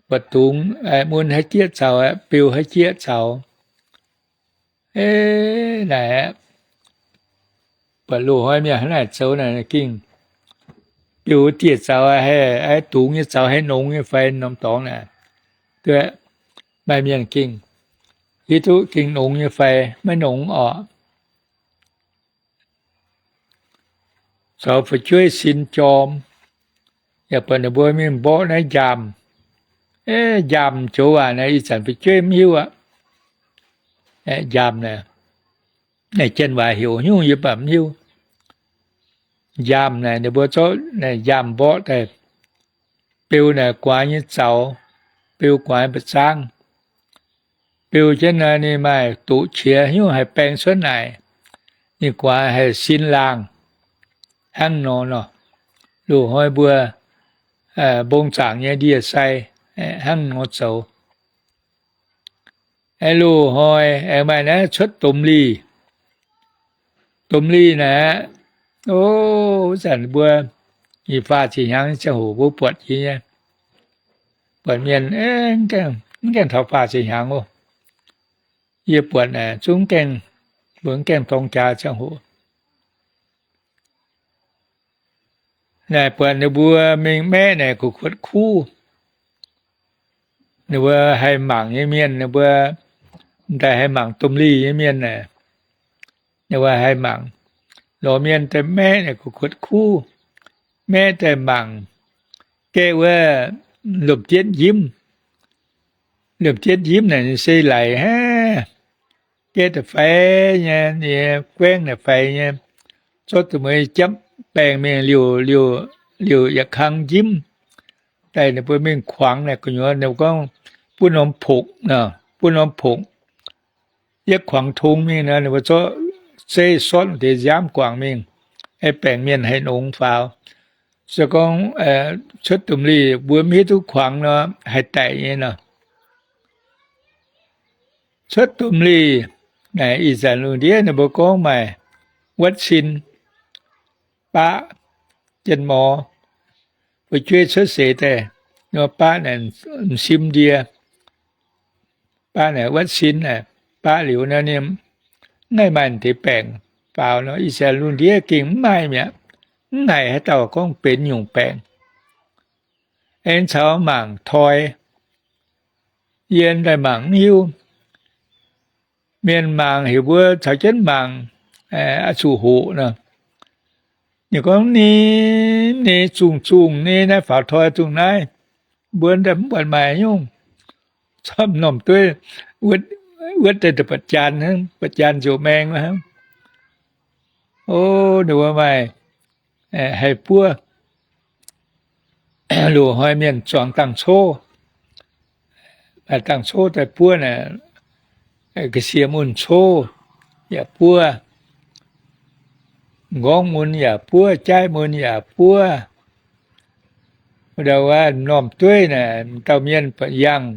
Buatc dungz mun haaix jieqv zaux, beu haaix jieqv zaux. Naaic, buatc loz-hnoi mienh hnangv naaic zoux naaic gengh, beu dieh zaux haih, dungz nyei zaux haih nongx nyei fai norm dorngx naaic. Duqv, maaih mienh gengh hiuv duqv gengh nongx nyei fai maiv nongx orqc. Zoux fu'jueiv sin jorm, yaac buatc ninh mbuo mingh mborqv naaiv njaamh. Njaamh joux waac naaic ih zanc fu'jueiv mv hiuv aqv. Njaamh naaic, naaic janx waac heuc nyungc yie baac mv hiuv. Njaamh naaic ninh mbuo zorqv naaic njaamh mborqv daaih, beu naaic gu'nguaaz nyei zaux, beu gu'nguaaz nyei mba'zangv. Beu jienv naaic ninh maaih doqc qiex nyungc haih baeng cuotv naaic, ninh gu'nguaaz haih sin laangh. Hnangv nor nor, loz-hnoi mbuo mbong zaangc nyei ndie-sai hnangv nor zoux. Aengx loz-hnoi aengx maaih naaiv cuotv domh lih. Domh lih naaic aqv, o, wuov zanc mbuo nyic faah ziepc hnyangx ziangh hoc mbuo buatc jiex nyei. Buatc mienh mv gaengh taux faah ziepc hnyangx oc. Yie buatc naaic zungv gaengh, mbuo mv gaengh dorng jaax ziangh hoc. Naaic buatc ninh mbuo mingh maeqv naaic kuv kuotv kuv. Ninh mbuo haih mangc nyei mienh, ninh mbuo m'daaih haih mangc domh lih nyei mienh naaic, ninh mbuo haih mangc. Lorz mienh daaih maeqv naaic kuv kuotv kuv, maeqv daaih mangc gaeqv wuov lomh dietv njimv. Lomh dietv njimv naaic ninh se laic haic, gaeqv da'faix nyei, ninh guaengv da'faix nyei, zorqv duqv mueiz japv baengh mingh liouc, liouc, liouc yietc kang njimv. Daaih ninh mbuo mingh kuangx naaic gu'nyuoz ninh mbuo gorngv buov norm pokc, buov norm pokc, yietv kuangx tong mingh nor, ninh mbuo zorqv zeiv sortv deix nziaamv guangc mingh, aengx baengc mienh haih nongx faaux. Se gorngv cuotv domh lih mbuo mv hiuv duqv kuangx nor, haih daic nyei nor. Cuotv domh lih naaic ih zanc lungh ndiev ninh mbuo gorngv maaih wuotv sin, baqv, jienv mor, fu'jueiv cuotv seix daaih, nor baqv naaic m'sim ndie, baqv naaic wuotv sin naaic, baqv liuz nor ninh mv ngaih maaih deix baengc faaux nor, ih zanc lungh ndiev gengh mv maaih mi'aqv. Mv naaic haaix dauh gorngv benx nyungc baengc. Aengx caux mangc toi, yie daaih mangc mv hiuv. Mienh mangc heuc mbuo caux jienv mangc, zuqc hoqc nor. Ninh gorngv, Ni, ni, zungh zungh ni, naaiv faaux toi zungh naaiv. Mbuo daaih mv buatc maaih nyungc. Camv norm dueiv, wuotv daaih ba'jaan, ba'jaan nziouc maeng hnangv. O, ninh mbuo maaih haih buov. Loz-hnoi mienh zuangx dangh coqv, maaih dangh coqv daaih buov naaic, ga'sie mun coqv yaac buov, m'nqorngv mun yaac buov, jaaiv mun yaac buov. Ndau wuov m'normh dueiv naaic, dauh mienh ba'yangh,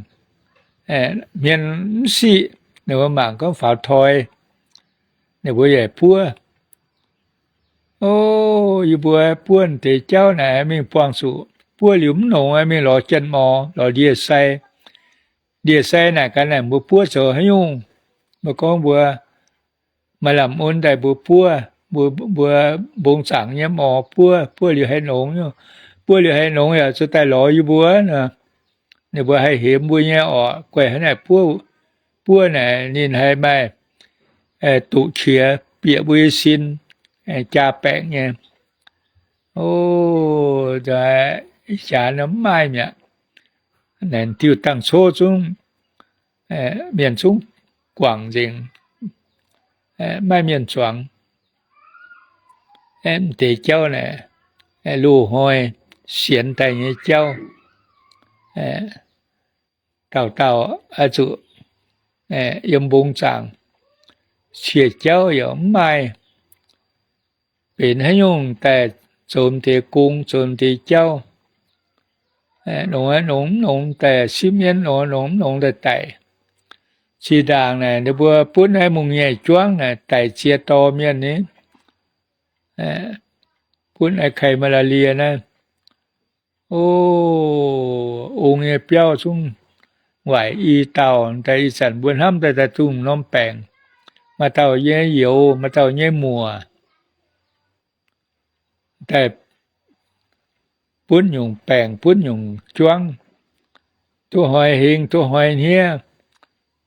hmien mv siqv, ninh mbuo mangc gorngv faaux toi, ninh mbuo yaac buov. O, yie mbuo buov deix jauv naaic mingh buangh zuqc, buov liuz mv nongx, mingh lorz janx-mor, lorz ndie-sai, Ndie-sai naaic gaax naaic mbuo buov zoux haaix nyungc? Mbuo gorngv mbuo maaih lamh mun daaih mbuo buov, mbuo, mbuo mbong zaangc nyei morz buov, buov liuz haih nongx, buov liuz haih nongx yaac zuqc daaih lorz yie mbuo nor. Ninh mbuo haih hemx mbuo nyei orqc, guaih hnangv naaic buov, buov naaic ninh haih maaih duqv qiex bieqc mbuo nyei sin, jaa baengc nyei. O, ih jaax nor mv maaih mi'aqv. Naaic diuh dangh coqv zungv, mienh zungv guangc nzengc, mv maaih mienh zuangx. M'deix jauv naaic, loz-hnoi sienx daaih nyei jauv, dauh dauh oix zuqc yiem mbong zaangc. Cie jauv yaac mv maaih, benx haaix nyungc daaih zoux m'deix gong, zoux m'deix jauv. Nongx, nongx, nongx daaih sipv mienv, nongx, nongx, nongx daaih daic. Zinh ndaangc naaic ninh mbuo butv naaiv mungh nyei juangv naaic daic ziex dorh mienh ni, butv naaiv kai-maa-laa-lie naaiv. O, ong nyei biauv zungv waaic i dauh, daaih ih zanc mbuo hnamv daaih daaih dungx norm baengc. Maaih dauh nyei youz, maaih dauh nyei muoc, daaih butv nyungc baengc, butv nyungc juangv, duqv hnoi hingh, duqv hnoi hniev,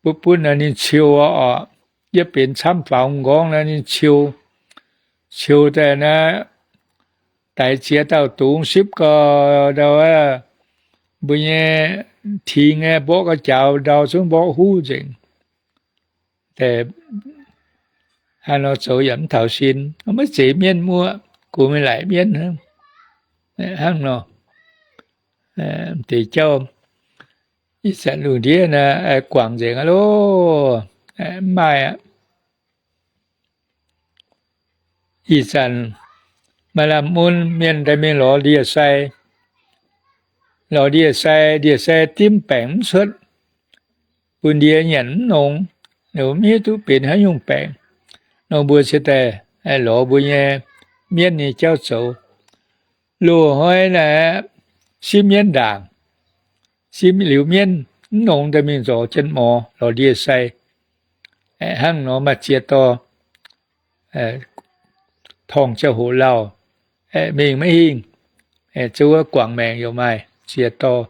butv butv nor ninh ciou orqc. Yietv benx camv faaux m'nqorngv nor ninh ciou, ciou daaih naaiv, daix ziex dauh dungz sipv gau ndau, mbuo nyei tengx aeqv, mborqv ga'njaaux ndau zungv mborqv huv nzengc. Hnangv nor zoux yaac mv taux sin, maiv zeiz mienv muoqv, gunv mingh laic mienv hnangv nor. Deix jauv ih zanc lungh ndiev naaiv guangc nzengc aqv loh. Mv maaih aqv. Ih zanc maaih lamh mun mienh daaih mingh lorz ndie-sai. Lorz ndie-sai, ndie-sai dimv baengc mv cuotv, bun ndie nyanc mv nongx, mv hiuv duqv benx haaix nyungc baengc. Nor mbuo cingx daaih lorz mbuo nyei mienv nyei jauv zoux. Loz-hnoi naaic sipv mienv ndaangc, sipv liuz mienv mv nongx daaih mingh lorz jienv morz, lorz ndie-sai. Hnangv nor maaih ziex dorh torngv ziangh hoc lauh, mingh maiv hingh, zungv wuov guangc maengc yaac maaih ziex dorh.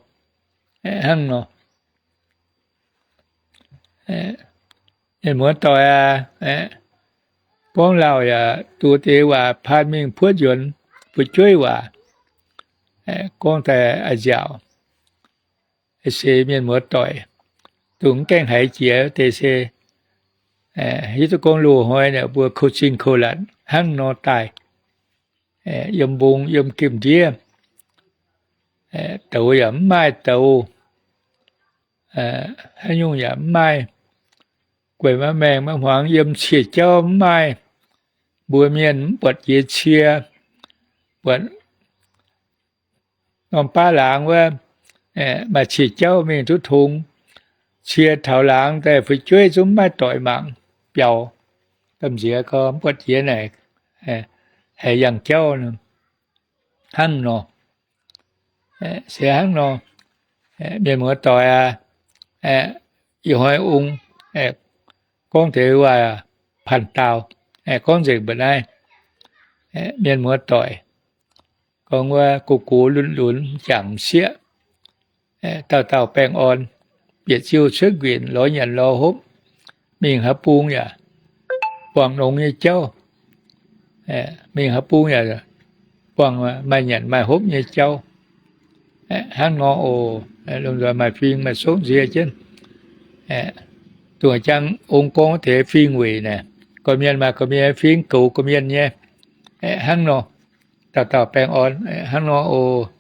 Hnangv nor, mienh muoz-doic aac, gorngv lauh yaac duqv deix waac paan mingh puotv nzuonx fu'jueiv waac, gorngv daaih a'nziaauc. Se mienh muoz-doic dongh mv gaengh haiz jiex deix se hiuv duqv gorngv loz-hnoi naaic mbuo kouv zinh kouv latc hnangv nor daaih, yiem mbong yiem gemh ndiev, douz yaac mv maaih douz, haaix nyungc yaac mv maaih. Gueic maaih maengh maaih hmuangx yiem cie jauv mv maaih. Mbuo mienh mv buatc jiex cie, buatc norm baav laangz wuov, maaih cie jauv mingh duqv tong. Cie taux laangz daaih fu'jueiv zungv mv maaih doic mangc biaux. Gamh nziex gorngv mv buatc jiex naaic haiz yangh jauv nor. Hnangv nor, se hnangv nor, mienh muoz-doic aac, ih hnoi ong gorngv deix waac panh daaux, gorngv nzengc mbuo naaiv mienh muoz-doic. Gorngv wuov gox gox lunx lunx, m'jangc m'sieqv, dauh dauh baengh orn, bieqc ziuh cuotv nquenc lorz nyanc lorz hopv, mingh haaix bung yaac buangh nongx nyei jauv. Mingh haaix bung yaac buangh maaih nyanc maaih hopv nyei jauv. Hnangv nor oc, lomh nzoih maaih fing maaih sokv nzie jienv. Dongh jangx ong gorngv deix fing weic naaic, gorqv mienh maaih gorqv mienh fing, goux gorqv mienh nyei. Hnangv nor, dauh dauh baengh orn hnangv nor oc.